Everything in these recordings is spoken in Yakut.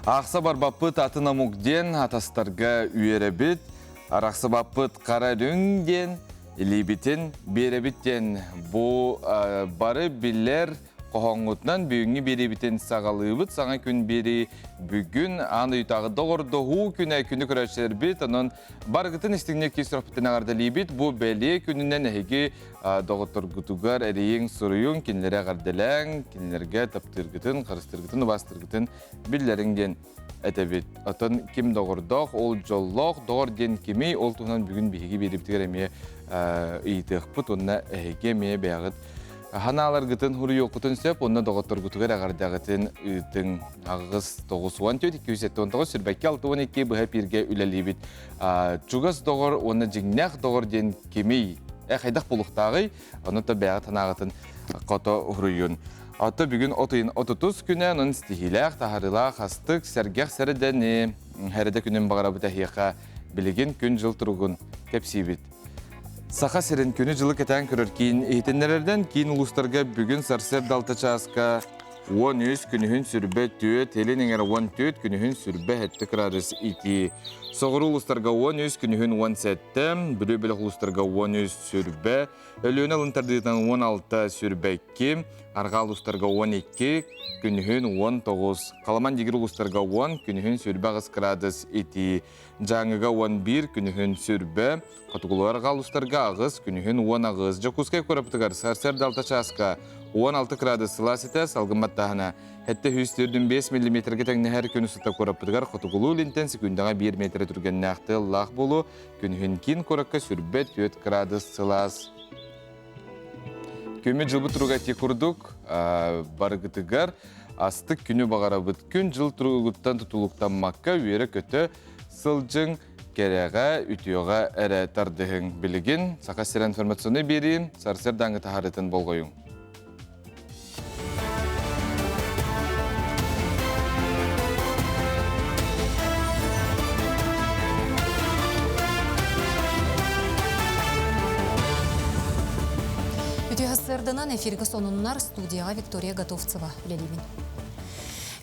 Аахса барбаппыт атын омук диэн атастарга үөрэбит, арахсыбаппыт хара үрүҥ диэн илиибитин биэрэбит диэн бу бары билэр хоһооҥҥутунан бүгүҥҥү биэриибитин саҕалыыбыт. Саҥа күн биэрии бүгүн аан дойдутааҕы доҕордоһуу күнэ күнү көрөөччүлэрбит. Онон барыгытын истиҥник киис сурахпытын эҕэрдэлиибит. Бу бэлиэ күнүнэн эһиги доҕотторгутугар эрийиҥ, суруйуҥ, кинилэри эҕэрдэлээҥ, кинилэргэ таптыыргытын, харыстыыргытын, убаастыыргытын биллэриҥ диэн этэбит. Оттон ким доҕордоох, ол дьоллоох, доҕор диэн кимий, ол туһунан бүгүн биһиги биэрибитигэр эмиэ ыйытыахпыт уонна эһиги эмиэ бэйэҕит ханааларгытын хуруйуоххутун сөп уонна доҕотторгутугар эҕэрдэҕитин ыытыҥ. Аҕыс 94 279 сүрбэккэ 62 быһа эпииргэ үлэлиибит. Чугас доҕор уонна дьиҥнээх доҕор диэн кимий? Хайдах булуохтааҕый? Ону то бэйэҕит санааҕытын хото уһуруйун. Ото бүгүн от ыйын отутус күнэ, онон ситиһиилээх, таһарыылаах, астык, сэргэх сэрэдэни, хэрэдэ күнүн баҕарабыт эһиэхэ билигин күн-дьыл туругун кэпсиибит. Саха сирин күнү-дьылы кэтээн көрөр киин иһитиннэрэрдэн киин улуустарга бүгүн сарсыарда алта чааска 13 күнүһүн сүрбэ түөт, илин эҥэр 14 күнүһүн сүрбэ сэттэ кыраадыс итии. Соҕуруу улуустарга 13 күнүһүн 17, Бүлүү бөлөх улуустарга 13 сүрбэ, Өлүөнэ алын тардыытынан 16 сүрбэ 2, Арҕаа улуустарга 12, күнүһүн 19, Халаман Дигир улуустарга 10, күнүһүн сүрбэ аҕыс кыраадыс итии. Дьааҥыга 11, күнүһүн сүрбэ, Хотугулуу арҕаа улуустарга аҕыс, күнүһүн 18. Дьокуускай куораппытыгар сарсыарда алта чааска 16 кыраадыс сылаас этэ, салгын баттааһына 745 миллиметргэ тэҥнэһэр күн устата куораппытыгар хотугулуу илинтэн секундаҕа 1 метрэ түргэннээх тыаллаах буолуо, күнүһүн киин куоракка сүрбэ 4 кыраадыс сылаас. Күммүт дьылбыт туруга ити курдук барыгытыгар астык күнү баҕарабыт. Күн-дьыл туругуттан тутулуктаммакка үөрэ-көтө сылдьыҥ, кэрэҕэ, үтүөҕэ эрэ тардыһыҥ. Билигин Саха сирэ информационнай биэрии сарсыардааҥҥы таһаарыытын болҕойуҥ. Үтүө сарсыарданан эфиргэ сонуннар студияҕа Виктория Готовцева үлэлиибин.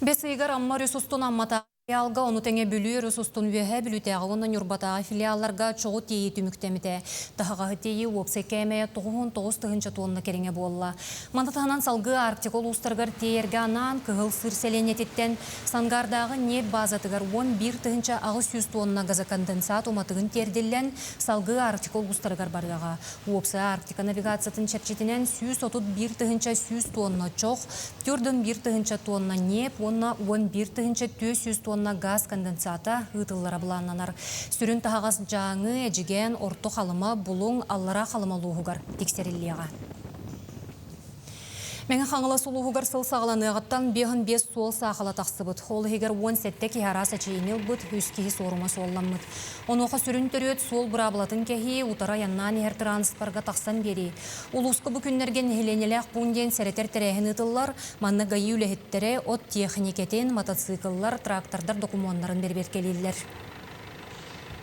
Бэс ыйыгар Амма өрүс устун Аммата Филиалга ону тэҥэ Бүлүү өрүс устун Үөһээ Бүлүүтээҕи уонна Ньурбатааҕы филиалларга чоҕу тиэйии түмүктэммитэ. Таһаҕаһы тиэйии уопсай кээмэйэ 99 тыһыынча туонна кэриҥэ буолла. Маны таһынан салгыы Арктика улуустарыгар тиэйэргэ анаан Кыһыл Сыыр сэлиэнньэтиттэн Сангаардааҕы ньиэп баазатыгар 11 800 туонна газоконденсат уматыгын тиэрдиллэн, салгыы Арктика улуустарыгар барыаҕа. Уопсай Арктика навигациятын чэрчитинэн 131 тыһыынча 100 туонна чох, 41 тыһыынча тонна ньиэп уонна 11 тыһыынча 400 тонна газ конденсата ыытыллара былааннанар. Сүрүн таһаҕас Дьааҥы, Эдьигээн, Орто Халыма, Булуҥ, Аллараа Халыма улууһугар тиксэриллиэҕэ. Мэҥэ Хаҥалас улууһугар сыл саҕаланыаҕыттан 55 суол саахала тахсыбыт. Ол иһигэр 17 киһи араас эчэйиини ылбыт, үс киһи суорума суолламмыт. Онуоха сүрүн төрүөт суол быраабылатын кэһии, утары айаннаан иһэр тырааныспарга тахсан биэрии. Улууска бу күннэргэ нэһилиэнньэлээх пуун диэн сэрэтэр тэрээһин ыытыллар. Манна ГАИ үлэһиттэрэ от тиэхиньикэтин, мотоцикллар, трактордар докумуоннарын бэрэбиэркэлииллэр.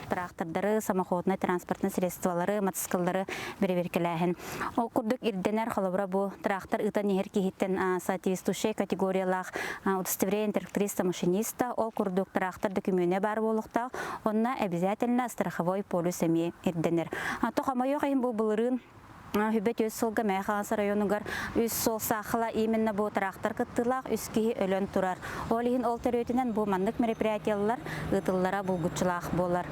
Трактордары, самоходнай транспортнай средстволары, мотоцикллары бэрэбиэркэлээһин. Ол курдук ирдэнэр, холобура, бу трактор ыытан иһэр киһиттэн соответствующай категориялаах удостоверение тракториста-машиниста, ол курдук трактор дөкүмүөнэ баар буолуохтаах, онно обязательно страховой полис эмиэ ирдэнэр. Хомойуох иһин бу былырыын Хүбэ түөрт сылга Мэхаас районугар үс суол саахала именно бу трактор кыттыылаах үс киһи өлөн турар. Ол иһин ол төрүөтүнэн бу маннык мероприятиялар ыытыллара булгуччулаах буолар.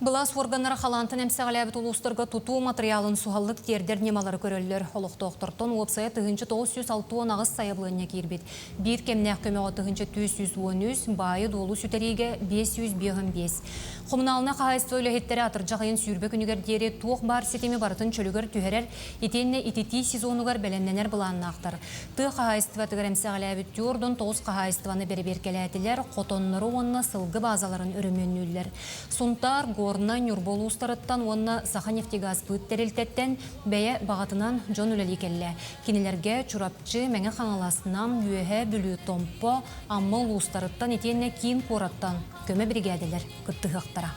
Былаас уорганнара халаантан эмсэҕэлээбит улуустарга тутуу матырыйаалын суһаллык тиэрдэр ньымалары көрөллөр. Олохтоохтортон уопсайа 1968 сайабылыанньа киирбит. Биир кэмнээх көмөҕө 1413, баайы-дуолу сүтэриигэ 555. Хомунаалынай хаһаайыстыба үлэһиттэрэ атырдьах ыйын сүүрбэ күнүгэр диэри туох баар ситими барытын чөлүгэр түһэрэр итиэннэ ититии сезонугар бэлэмнэнэр былааннаахтар. Тыа хаһаайыстыбатыгар эмсэҕэлээбит түөрт тоҕус хаһаайыстыбаны бэрэбиэркэлээтилэр, хотоннору уонна сылгы баазаларын өрөмүөннүүллэр. Сунтаар, Горнай, Ньурба улуустарыттан уонна Саханефтегазсбыт тэрилтэттэн бэйэ баҕатынан дьон үлэлии кэллэ. Кинилэргэ Чурапчы, Мэҥэ Хаҥалас, Нам, Үөһээ Бүлүү, Томпо, Амма улуустарыттан итиэннэ киин куораттан көмө биригээдэлэр кыттыһыахтара.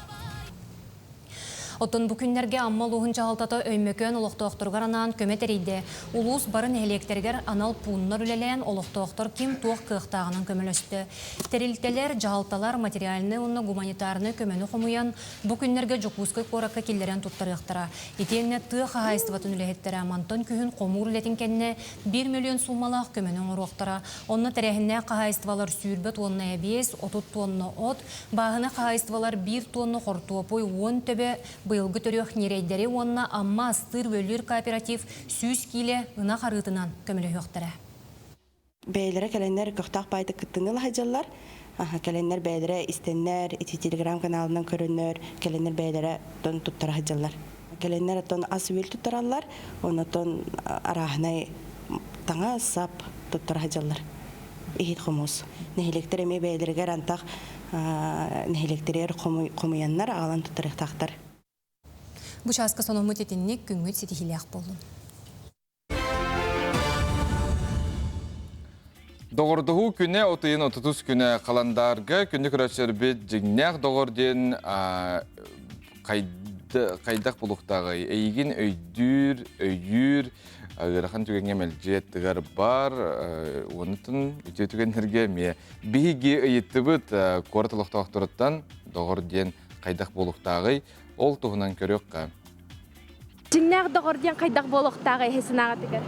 Оттон бу күннэргэ Амма улууһун дьаһалтата Өймөкөөн олохтоохторугар анаан көмө тэрийдэ. Улуус бары нэһилиэктэригэр анал пууннар үлэлээн, олохтоохтор ким туох кыахтааҕынан көмөлөстө. Тэрилтэлэр, дьаһалталар материальнай уонна гуманитарнай көмөнү хомуйан, бу күннэргэ Дьокуускай куоракка киллэрэн туттарыахтара. Итиэннэ тыа хаһаайыстыбатын үлэһиттэрэ мантан күһүн хомуур үлэтин кэннэ биир мөлүйүөн суумалаах көмөнү оҥоруохтара. Онно тэрээһиннээх хаһаайыстыбалар 20 туонна эбиэс, 30 туонна от, бааһына хаһаайыстыбалар биир туонна хортуопуй, 10 төбө быйылгы төрүөх ньирэйдэри уонна Амма астыыр-үөллүүр кооператив 100 киилэ ынах арыытынан көмөлөһүөхтэрэ. Бэйэлэрэ кэлэннэр көхтөөх баайдык кыттыыны ыла сылдьаллар. Кэлэннэр бэйэлэрэ истэннэр, ити телеграм-каналынан көрөннөр, кэлэннэр бэйэлэрэ тон туттара сылдьаллар. Кэлэннэр оттон ас-үөл туттараллар, онотон арааһынай таҥас-сап туттара сылдьаллар. Иһит хомус. Нэһилиэктэр эмиэ бэйэлэригэр антах нэһилиэктэригэр хомуйаннар аҕалан туттарыахтаахтар. Бу чааска сонуммут итинник күҥҥүт ситиһиилээх буоллун. Доҕордоһуу күнэ отыйын отутус күнэ халандаарга күнү көрөччөрбүт дьиҥнээх доҕор диэн хайдах булуктааҕый? Эйигин өйдүүр, өйүүр, ыарахан түгэҥҥэ мэлдьи аттыгар бар, уонутун үтүө түгэннэргэ эмиэ биһиги ыйыттыбыт куорат олохтоохторуттан доҕор диэн хайдах буолуктааҕый? Ол туһунан көрүөххэ. Дьиҥнээх доҕор диэн хайдах буолуохтааҕый эһи санааҕытыгар?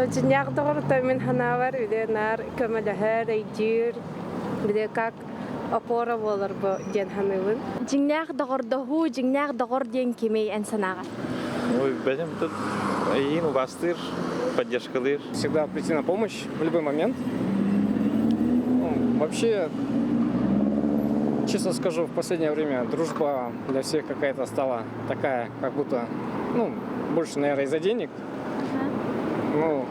Дьиҥнээх доҕор мин санаабар үлэ наар көмөлөһөр, өйдүүр, бile как опора буолар бу диэн саныыбын. Дьиҥнээх доҕордоһуу, дьиҥнээх доҕор диэн кимий эн санааҕар? Ой, бэйэм тут эйиин убастыыр, поддержкалыыр. Всегда прийти на помощь в любой момент. Вообще, честно скажу, в последнее время дружба для всех какая-то стала такая, как будто, ну, больше, наверное, из-за денег. Ну,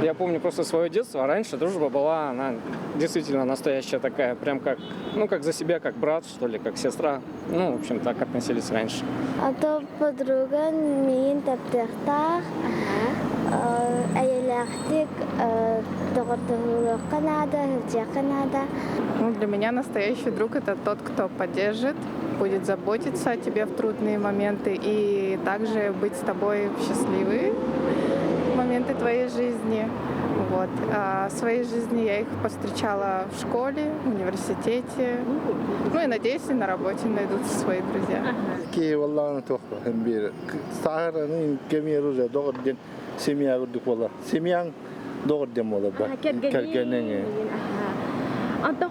я помню просто свое детство, а раньше дружба была, она действительно настоящая такая, прям как, ну, как за себя, как брат, что ли, как сестра. Ну, в общем, так относились раньше. А то подруга миин таптыахтаах, эйэлээхтик доҕордоһуулуохха наада, сылдьыахха наада. Ну, для меня настоящий друг – это тот, кто поддержит, будет заботиться о тебе в трудные моменты и также быть с тобой в счастливые моменты твоей жизни. Вот. А в своей жизни я их повстречала в школе, в университете. Ну и, надеюсь, и на работе найдутся свои друзья. Ки валлааны туох биир сааһыраны кэмиэр уже доҕор диэн семья курдук буолар. Семьяң доҕор диэн буолар ба. Кэргэниҥ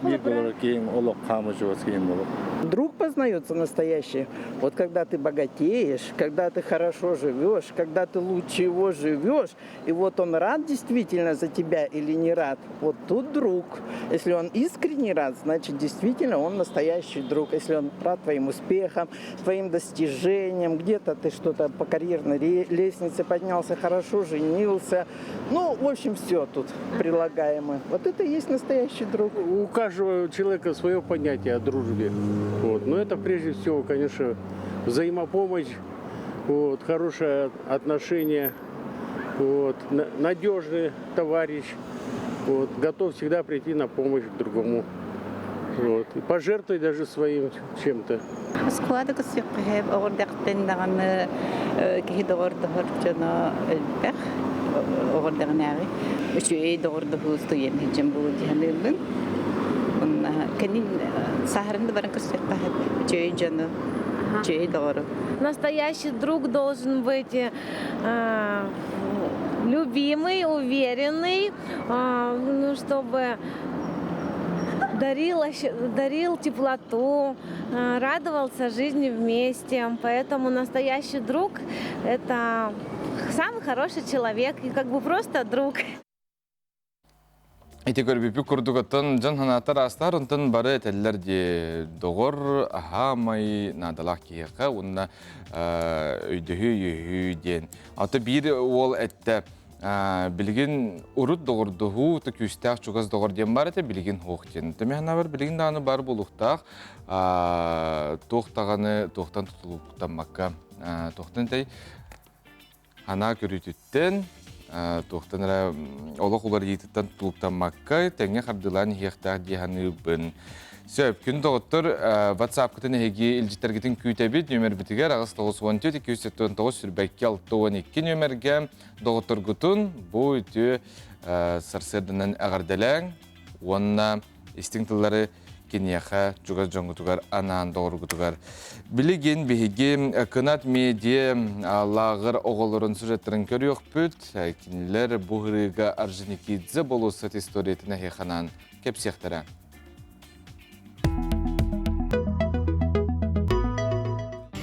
биир болор киһиҥ олох хаамычугас киһиҥ болор. Друг познается настоящий. Вот когда ты богатеешь, когда ты хорошо живешь, когда ты лучше его живешь, и вот он рад действительно за тебя или не рад, вот тут друг. Если он искренне рад, значит действительно он настоящий друг. Если он рад твоим успехам, твоим достижениям, где-то ты что-то по карьерной лестнице поднялся, хорошо женился. Ну, в общем, все тут прилагаемое. Вот это и есть настоящий друг. У каждого человека свое понятие о дружбе. Вот. Но это прежде всего, конечно, взаимопомощь, вот, хорошее отношение, вот, надежный товарищ, вот, готов всегда прийти на помощь другому. Вот, и пожертвовать даже своим чем-то. Оскуолада көрсүөххэ оҕордохтон даҕаны киһи доҕордоһор дьоно элбэх оҕордоҕунааҕы үчүгэй доҕордоһуу студент дьон буолу дьаһаныыбын. Онна кэнин сааһырын да баран көрсүөххэ үчүгэй дьону, үчүгэй доҕору. Настоящий друг должен быть любимый, уверенный, ну, чтобы дарил, дарил теплоту, радовался жизни вместе. Поэтому настоящий друг – это самый хороший человек и как бы просто друг. Ити көрбүппүт курдук оттон дьон санаатар аастар онтон бары этэллэр дии доҕор аһаамай наадалаах киһиэхэ уонна өйдөһүү өйөһүү диэн. Ата биир уол эттэ билигин урут доҕордоһуу күүстээх чугас доҕор диэн бар этэ билигин суох диэн. Тэмэһэнабар билигин даҕаны бар буолуохтаах туох даҕаны туохтан тутулуктаммакка туохтан этэй Анаа көрүүтүттэн, туохтан эрэ олох уларыйыытыттан тутулуктаммакка тэҥҥэ хардыылаан иһиэхтээх дии саныыбын. Сөп, күн доҕоттор, WhatsApp-кытын эһиги илдьиттэргитин күүтэбит. Нүөмэрбитигэр 894 279 22 62 нүөмэргэ доҕотторгутун бу үтүө сарсыарданан эҕэрдэлээҥ уонна истиҥ тыллары киниэхэ чугас дьоҥҥутугар анаан доҕоргутугар. Билигин биһиги Кынат медиа лааҕыр оҕолорун сюжеттарын көрүөхпүт. Кинилэр бу ырыыга Орджоникидзе болуоссат историятын эһиэхэ кэпсиэхтэрэ.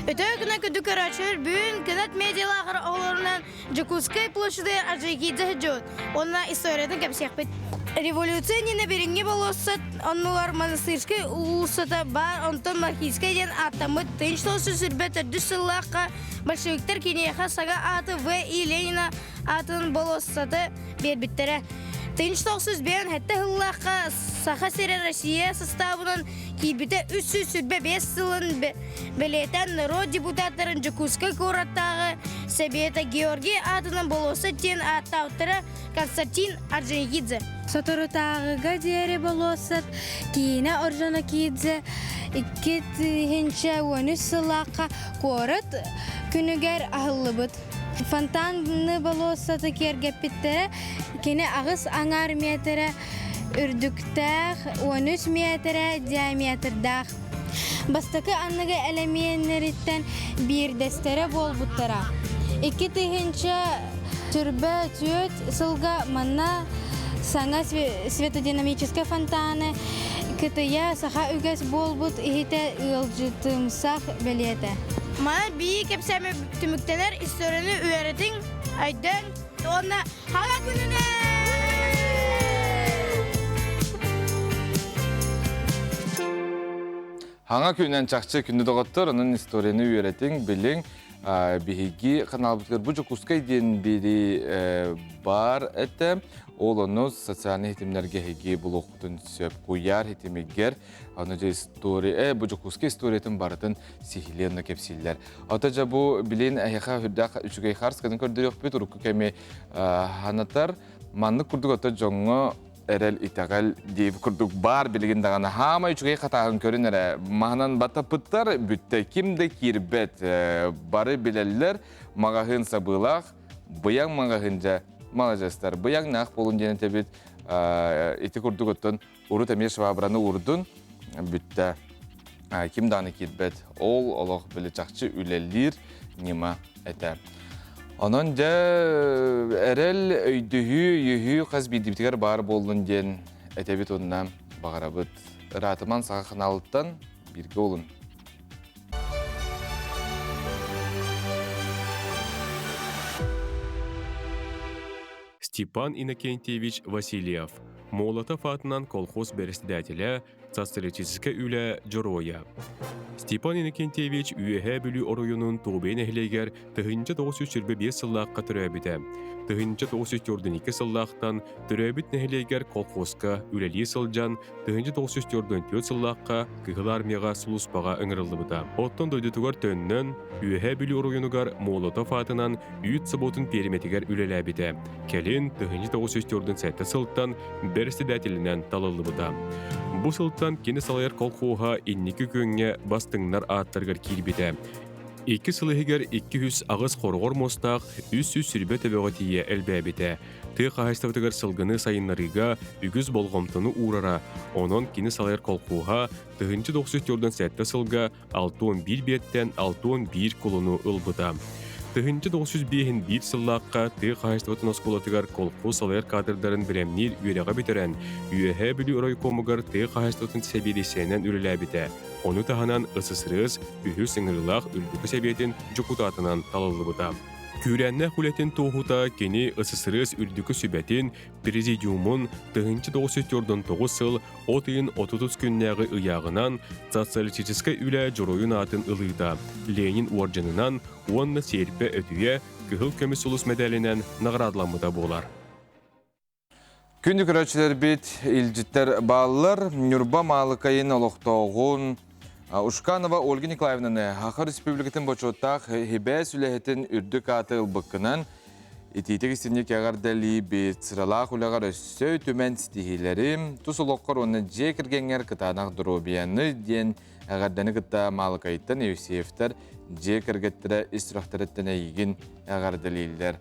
Өтөө гына күдү көрөөччүлэр бүгүн Кынат медиалааҕар оҕолорунан Дьокуускай площадыгар Орджоникидзе сылдьыбыт уонна историятын кэпсиэхпит. Революция иннинэ билиҥҥи болуоссат оннугар Монастырскай уулуссата баар, онтон Маркизскай диэн ааттаммыт 1924 сыллаахха большевиктар киниэхэ саҥа ааты В.И. Ленина аатын болуоссаты биэрбиттэрэ. 1997 сыллаахха Саха сирэ Россия састаабынан киирбитэ 325 сылын бэлиэтээн норуот депутаттарын Дьокуускай куораттааҕы Сэбиэтэ Георгий аатынан болуоссат диэн ааттаабыттара Константин Орджоникидзе. Соторутааҕыга диэри болуоссат киинэ Орджоникидзе 2013 сыллаахха куорат күнүгэр аһыллыбыт. Фонтаны болуоссаты киэргэппиттэрэ, кини аҕыс аҥаар миэтэрэ үрдүктээх, 13 миэтэрэ диаметрдаах. Бастакы аныгы элэмиэннэриттэн биирдэстэрэ буолбуттара. 2024 сылга манна саҥа светодинамическай фонтаны кытыйа саха үгэс буолбут иһитэ ыалдьытымсах бэлиэтэ. Манан бии кэпсээмэ түмүктэнэр историяны үөрэтиҥ, өйдөөн уонна Хара күнүнэн! Хаҥа күнүнэн чахчы күндү доҕоттор, онон историяны үөрэтиҥ, билиҥ. Биһиги каналбытыгар бу Дьокуускай диэн бири бар этэ. Ол ону социальнай хитимнэргэ эһиги булуоххутун сөп. Куйаар хитимигэр Аны дьэ история, бу Дьокуускай историятын барытын сиһилии онно кэпсииллэр. Ото дьэ бу билин эһиэхэ үрдээх үчүгэй харскатын көрдөрүөхпүт урукку кэми ханатар. Маннык курдук ото дьоҥҥо эрэл итэҕэл диэбит курдук баар билигин даҕаны хаамай үчүгэй хатааһын көрүн эрэ маһынан батаппыттар бүттэ ким да киирбэт бары билэллэр маҕаһыын сабыылаах быйаҥ маҕаһыын дьэ маладьыастар быйаҥнаах буолун диэн этэбит ити курдук оттон Урут эмиэ швабраны уурдун, бүттэ. Ким даҕаны киирбэт. Ол олох били чахчы үлэлиир ньыма этэ. Онон дьэ эрэл, өйдөһүү, өйөһүү хас биирдиибитигэр баар буоллун диэн этэбит уонна баҕарабыт. Ыраатыман саха ханаалыттан бииргэ олун. Степан Иннокентьевич Васильев, Молотов аатынан колхоз бэрэссэдээтэлэ, социалистическай үлэ дьоруойа. Степан Иннокентьевич Үөһээ Бүлүү оройуонун Туобуйа нэһилиэгэр 1925 сыллаахха төрөөбүтэ. 1942 сыллаахтан төрөөбүт нэһилиэгэр колхозка үлэлии сылдьан 1944 сыллаахха Кыһыл Армияҕа сулууспаҕа ыҥырыллыбыта. Оттон дойдутугар төннөн, Үөһээ Бүлүү оройуонугар Молотов аатынан үүт собуотун пиэримэтигэр үлэлээбитэ. Кэлин 1947 сылтан бэрэссэдээтэлинэн талыллыбыта. Бу сылтан кини салайар колхоһа инники күөҥҥэ бастыҥнар ааттарыгар киирбитэ. Икки сыл иһигэр 208 хороҕор муостаах 320 төбөҕө тиийэ элбээбитэ. Тыа хаһаайыстыбатыгар сылгыны сайыннарыыга үгүс болҕомтону уурара, онон кини салайар колхоһа 1997 сылга 61 биэттэн 61 кулуну ылбыта. 1905 сыллаахха тыа хаһаайыстыбатын оскуолатыгар колхоз салайар кадрдарын бэлэмниир үөрэҕи бүтэрэн, Үөһээ Бүлүү оройкуомугар тыа хаһаайыстыбатын сэбиэдиссэйинэн үлэлээбитэ. Ону таһынан СССР үһүс ыҥырыылаах Үрдүкү Сэбиэтин дьокутаатынан талыллыбыта. Күүрээннээх үлэтин туоһута кини СССР Үрдүкү Сүбэтин Президиумун 1949 сыл от ыйын 30 күннээҕи ыйааҕынан социалистическай үлэ дьоруойун аатын ылыыта, Ленин уордьанынан уонна сиэрпэ өтүйэ Кыһыл көмүс сулус мэдээлинэн наҕараадаламмыта буолар. Күндү көрөөччүлэрбит, илдьиттэр бааллар. Ньурба Маалыкайын олохтооҕун Ушканова Ольга Николаевнаны Саха Республикатын бочуоттаах хибээс үлэһитин үрдүк ааты ылбыккынан. Итиитик истинник эҕэрдэлиибит, сыралаах үлэҕэр өссө үтүмэн ситиһиилэри, тус олоххор уонна дьиэ кэргэҥҥэр кытаанах доруобуйаны диэн эҕэрдэни кытта Маалыкайыттан Евсеевтэр дьиэ кэргэттэрэ ис сүрэхтэриттэн эйигин эҕэрдэлииллэр.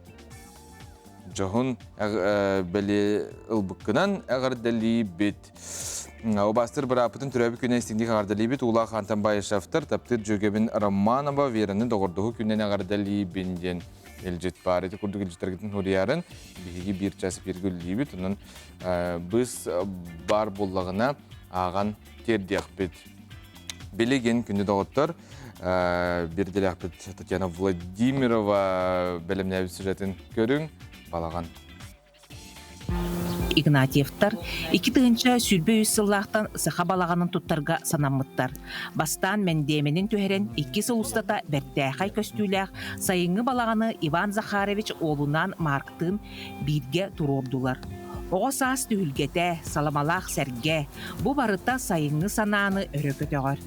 Дьоһун бэлиэ ылбыккынан эҕэрдэлиибит. Убаастыр бырааппытын төрөөбүт күнэ истиҥник эҕэрдэлиибит. Уулаах Антон Баишевтар таптыыр дьүөгэбин Романова Вераны доҕордоһуу күнүнэн эҕэрдэлиибин диэн илдьит баар. Ити курдук илдьиттэргитин суруйарын биһиги биир час эфиргэ үлэлиибит. Онон быс баар буоллаҕына ааҕан тиэрдиэхпит. Билигин күндү доҕоттор, биирдэлээхпит Татьяна Владимирова бэлэмнээбит сюжетын көрүҥ, балаҕан. Игнатьевтар 2023 сыллаахтан саха балаҕанын туттарга санаммыттар. Бастаан мэндиэмэнин түһэрэн икки сыл устата бэртээхэй көстүүлээх сайыҥҥы балаҕаны Иван Захарович уолунаан Марктыын бииргэ туруордулар. Оҕо саас түһүлгэтэ, саламалаах сэргэ, бу барыта сайыҥҥы санааны өрө көтөҕөр.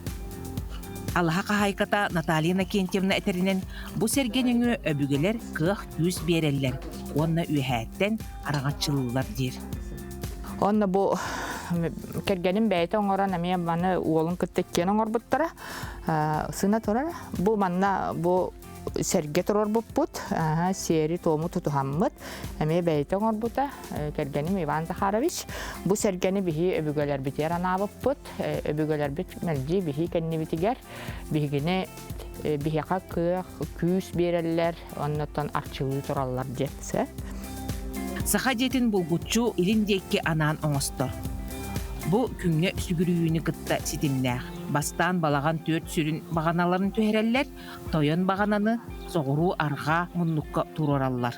Алаһа хаһаайката Наталья Иннокентьевна этэринэн, бу сэргэ нөҥүө өбүгэлэр кыах-күүс биэрэллэр уонна үөһээттэн араҥаччылыыллар диир. Онно бу кэргэним бэйэтэ оҥорон эмиэ маны уолун кытта иккиэн оҥорбуттара. Сына турар. Бу манна бу сэргэ туруорбуппут, сиэри-туому тутуһаммыт, эмиэ бэйэтэ оҥорбута, кэргэним Иван Захарович. Бу сэргэни биһи өбүгэлэрбитигэр анаабыппыт, өбүгэлэрбит мэлдьи биһи кэннибитигэр биһигини биһиэхэ кыах, күүс биэрэллэр, оннуттан арчылыы тураллар диэн. Саха дьиэтин булгуччу илин диэки анаан оҥостор. Бу күҥҥэ сүгүрүйүүнү кытта ситимнээх. Бастаан балаҕан түөрт сүрүн баҕаналарын түһэрэллэр, Тойон баҕананы соҕуруу-арҕаа муннукка туруораллар.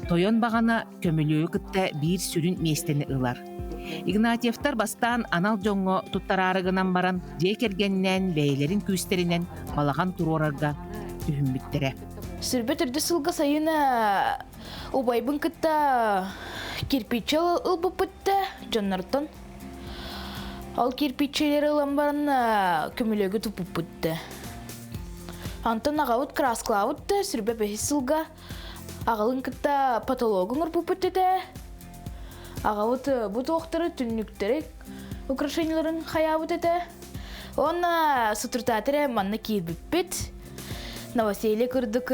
Тойон баҕана көмүлүөгү кытта биир сүрүн миэстэни ылар. Игнатьевтар бастаан анал дьоҥҥо туттараары гынан баран, дьиэ кэргэнинээн бэйэлэрин күүстэринэн балаҕан туруорарга түһүммүттэрэ. Сүрбэ төрдүс сылга сайын убайбын кытта кирпиччэ ылбыппыт да дьоннортон. Ол кирпиччэлэри ылан баран көмүлүөгү туппуппут да. Антон аҕабыт краскалаабыт да сүрбэ бэһис сылга аҕалын кытта потологун урбуппут этэ. Аҕабыт бу туохтары түннүктэри украшениеларын хайаабыт этэ. Уонна сутуртаатыр манна киирбиппит. Новоселье курдук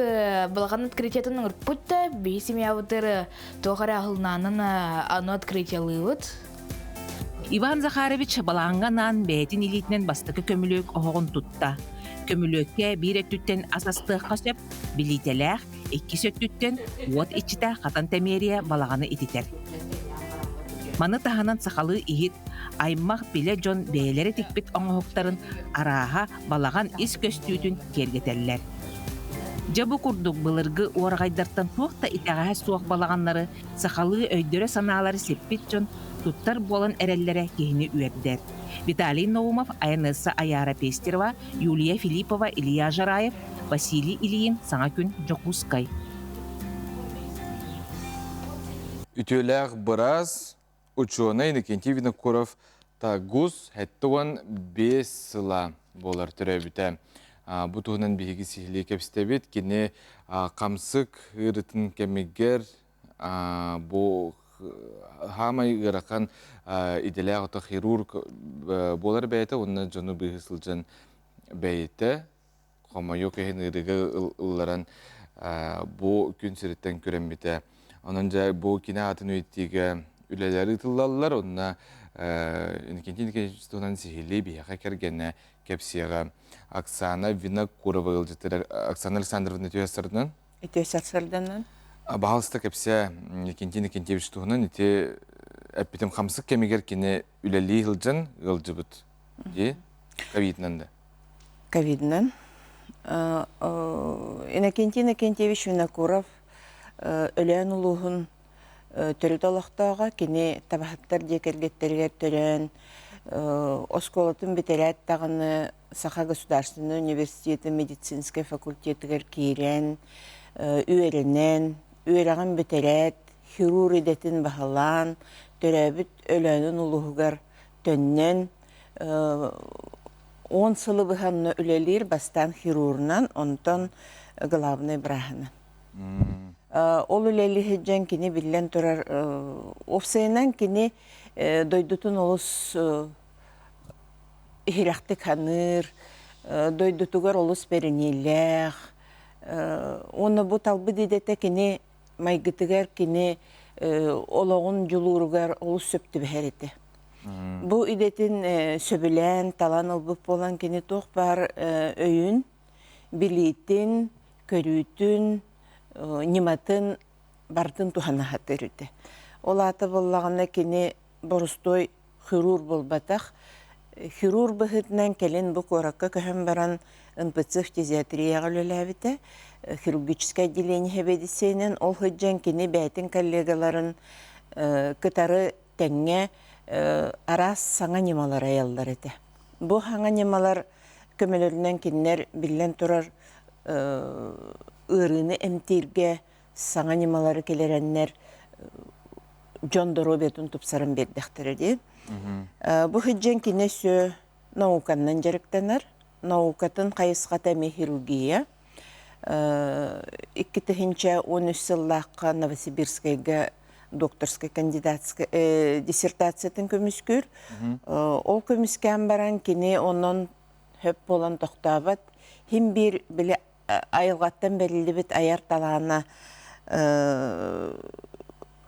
балаҕан открытиетын оҥорпут да биһи семьябытыр туох эрэ аһылнаанан аны открытиелыыбыт. Иван Захарович балаҕаҥҥа анаан бэйэтин илиитинэн бастакы көмүлүөк оһоҕун тутта. Көмүлүөккэ биир өттүттэн ас астыахха сөп, билиитэлээх, иккис өттүттэн уот иччитэ хатан тэмиэрийэ балаҕаны ититэр. Маны таһынан сахалыы иһит, аймах билэ дьон бэйэлэрэ тикпит оҥоһуктарын арааһа балаҕан ис көстүүтүн киэргэтэллэр. Дьэ бу курдук былыргы уораҕайдартан туох да итэҕэһэ суох балаҕаннары сахалыы өйдөрө-санаалара сиппит дьон туттар буолан эрэллэрэ киһини үөрдэр. Виталий Наумов, Айанесса Аяра Пестерова, Юлия Филиппова, Илья Жараев, Василий Ильин, Саҥа күн, Дьокуускай. Үтүөлээх быраас, учуонай Иннокентий Винокуров Тагус 75 сыла буолар төрөөбүтэ. Бу туһунан биһиги сиһилии кэпсэтэбит. Кини хамсык ыарытын кэмигэр бу хаамай ыарахан идэлээх ото хирург буолар бэйэтэ уонна дьону быыһыы сылдьан бэйэтэ хомойуох иһин ыарыыга ылларан бу күн сириттэн күрэммитэ. Онон дьэ бу кини аатын үйэтиигэ үлэлэр ыытыллаллар уонна Иннокентий Никитич туһунан сиһилии биһиэхэ кэргэнэ кэпсиэҕэ. Оксана Винокурова ыалдьыттар Оксана Александровна үтүө сарданан. Үтүө сарданан. Баһалыста кэпсээ Иннокентий Иннокентьевич туһунан ити эппитим хамсык кэмигэр кини үлэлии сылдьан ыалдьыбыт дии ковидынан да. Ковидынан. Иннокентий Иннокентьевич Винокуров Өлөөн улууһун төрүт олохтооҕо, кини табаһыттар дьиэ кэргэттэригэр төрөөн, оскуолатын бүтэрээт даҕаны Саха государственнай университетын медицинскэй факультетыгар киирэн, үөрэнэн, үөрэҕин бүтэрээт, хирург идэтин баһылаан, төрөөбүт Өлөөнүн улууһугар төннөн, 10 сылы быһа онно үлэлиир, бастаан хирурунан, онтон главнай бырааһынан. Ол үлэли сылдьан кини биллэн турар уопсайынан кини дойдутун олус иһирэхтик саныыр, дойдутугар олус бэриниилээх. Уонна бу талбыт идэтэ кини майгытыгар, кини олоҕун дьулууругар олус сөп түбэһэр этэ. Бу идэтин сөбүлээн, талан ылбыт буолан кини туох баар өйүн, билиитин, көрүүтүн, ньыматын барытын туһана сатыыр этэ. Ол аата буоллаҕына кини борустуой хирург буолбатах. Хирург быһыытынан кэлин бу куоракка көһөн баран НПЦ фтизиатрияҕа үлэлээбитэ. Хирургическай отделение сэбиэдиссэйинэн ол сылдьан кини бэйэтин коллегаларын кытары тэҥҥэ араас саҥа ньымалар айаллар этэ. Бу саҥа ньымалар көмөлөрүнэн кинилэр биллэн турар ыарыыны эмтииргэ саҥа ньымалары киллэрэннэр дьон доруобуйатын тупсаран биэрдэхтэрэ дии. Бу сылдьан кини өссө науканан дьарыктанар. Наукатын хайысхата эмиэ хирургия. 2013 сыллаахха Новосибирскайга докторскай кандидатскай диссертациятын көмүскүүр. Ол көмүскээн баран кини онон хөп буолан тохтообот. Хим биир били айылҕаттан бэриллибит айар талаана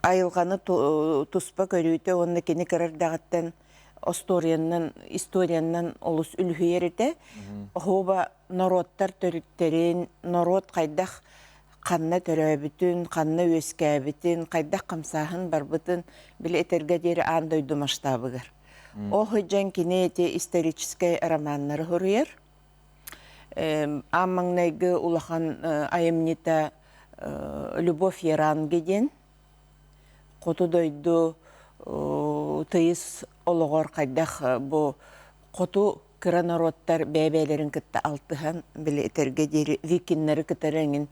айылҕаны туспа көрүүтэ уонна кини кыра эрдэҕиттэн остуоруйаннан историяннан олус үлүһүйэр этэ. Оһуоба норуоттар төрүттэрин, норуот хайдах ханна төрөөбүтүн, ханна үөскээбитин, хайдах хамсааһын барбытын били этэргэ диэри аан дойду масштабыгар. Ол сылдьан кини ити историческай романнары суруйар. Аан маҥнайгы улахан айымньыта Любовь Яранги диэн хоту дойду тыйыс олоҕор хайдах бу хоту кыра норуоттар бэйэ-бэйэлэрин кытта алтыһан били этэргэ диэри викиннары кытары эҥин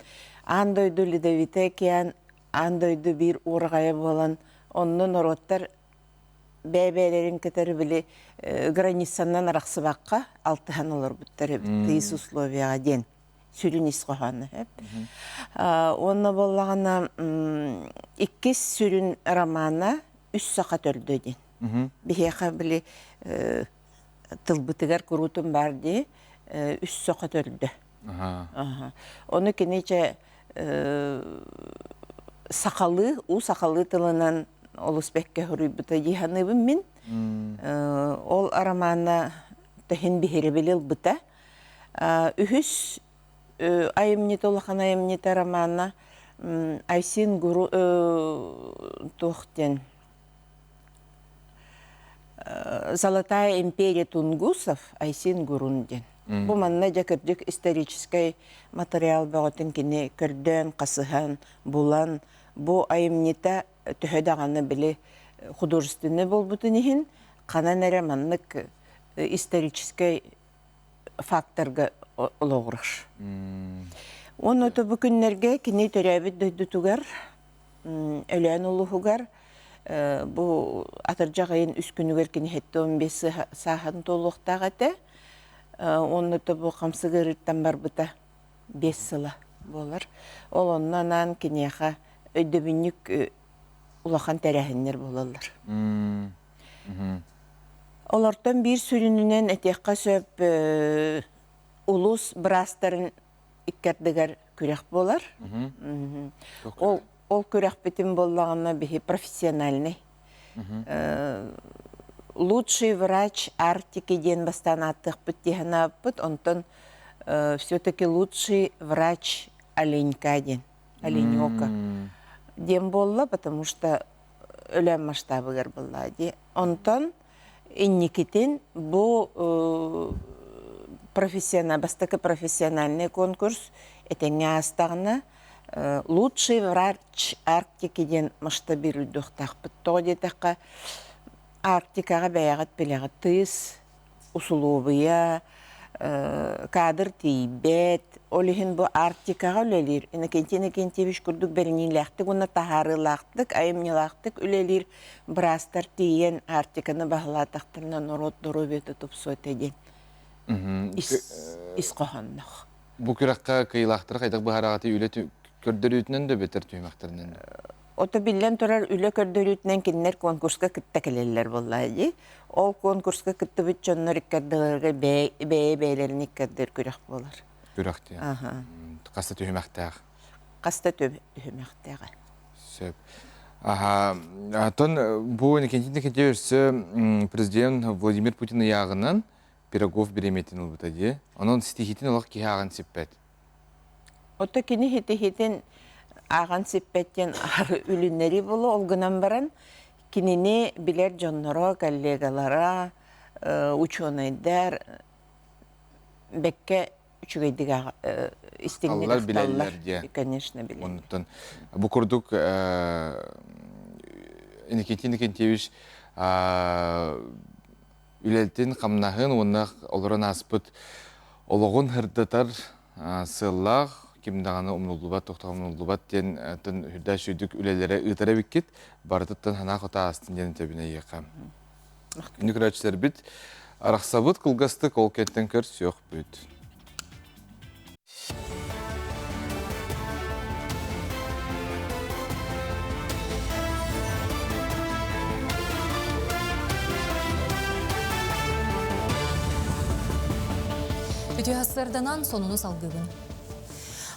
аан дойду Ледовитый океан аан дойду биир уораҕайа буолан онно норуоттар бэйэ-бэйэлэрин кытары били границанан арахсыбакка алтыһан олорбуттар эбит тыйыс условияҕа диэн сүрүн ис хоһооно уонна буоллаҕына иккис сүрүн романа үс саха төрдө диэн биһиэхэ били тылбытыгар куруутун баар дии үс саха төрдө ону кини чэ сахалыы уу сахалыы тылынан олус бэккэ суруйбута дии саныыбын мин ол романа тэһин биһирэбили ылбыта үһүс айымньыта улахан айымньыта романа Айсин Гуру туох диэн Золотая империя тунгусов Айсин Гурун диэн. Бу манна дьэ кырдьык историческай материал бөҕөтүн кини көрдөөн, хасыһан, булан, бу айымньыта төһө даҕаны били художественный буолбутун иһин, ханан эрэ маннык историческай факторга олоҕурар. Уонна бу күннэргэ кини төрөөбүт дойдутугар Өлөөн улууһугар бу атырдьах ыйын үс күнүгэр кини 75 сааһын туолуохтаах этэ. Уонна бу хамсык ыарыыттан барбыта 5 сыла буолар. Ол онно анаан киниэхэ өйдөбүнньүк улахан тэрээһиннэр буолаллар. Олортон биир сүрүнүнэн этиэххэ сөп улуус быраастарын икки ардыгар күрэх буолар. Ол ол күрэхпитин буоллаҕына биһи профессиональный. Лучший врач Арктики диэн бастаан ааттыахпыт дии санаабыппыт. Онтон все-таки лучший врач Оленька диэн, Оленёка диэн буолла, потому что Өлөөн масштабыгар буолла дии. Онтон инникитин бу профессионал, бастакы профессиональный конкурс этэҥҥэ аастаҕына лучший врач Арктики диэн масштабируйдуохтаахпыт. Тоҕо диэтэххэ, Арктикаҕа бэйэҕит билэҕит тыйыс усулуобуйа, кадр тиийбэт. Ол иһин бу Арктикаҕа үлэлиир Иннокентий Иннокентьевич курдук бэриниилээхтик уонна таһаарыылаахтык, айымньылаахтык үлэлиир быраастар тиийэн Арктиканы баһылаатахтарына норуот доруобуйата тупсуо этэ диэн ис, ис хоһоонноох. Бу күрэххэ кыайыылаахтары хайдах быһаараҕытый үлэ? Көрдөрүүтүнэн да бэтэр түһүмэхтэринэн да. Ото биллэн турар үлэ көрдөрүүтүнэн кинилэр конкурска кытта кэлэллэр буоллаҕа дии. Ол конкурска кыттыбыт дьоннор иккардыларыгар бэйэ-бэйэлэрин иккардыыр күрэх буолар. Күрэх диэн. Хаста түһүмэхтээх. Хаста түһүмэхтээх. Сөп. Аха, оттон бу Никитин Никитич өссө президент Владимир Путин ыйааҕынан Пирогов бириэмийэтин ылбыта дии. Онон ситиһиитин олох киһи ааҕан сиппэт. Ото кини ситиһиитин ааҕан сиппэт диэн үлүннэрии буолуо. Ол гынан баран кинини билэр дьонноро, коллегалара, учуонайдар бэккэ үчүгэйдик истиҥник билэллэр диye. Конечно, билэллэр. Оннуттан бу курдук Никитин Никитьевич үлэтин, хамнаһын уонна олорон ааспыт олоҕун сырдатар сыаллаах, ким даҕаны умнуллубат, тохтоҕо умнуллубат диэн үрдээх сүүрдүк үлэлэрэ ыытар эбиккит. Барытыттан санаа хото аастын диэн этэбин эйиэхэ. Күндү көрөөччүлэрбит, арахсабыт кылгастык ол кэнтэн көрсүөхпүт. Үтүө сарсыарданан сонуну салгыыбын.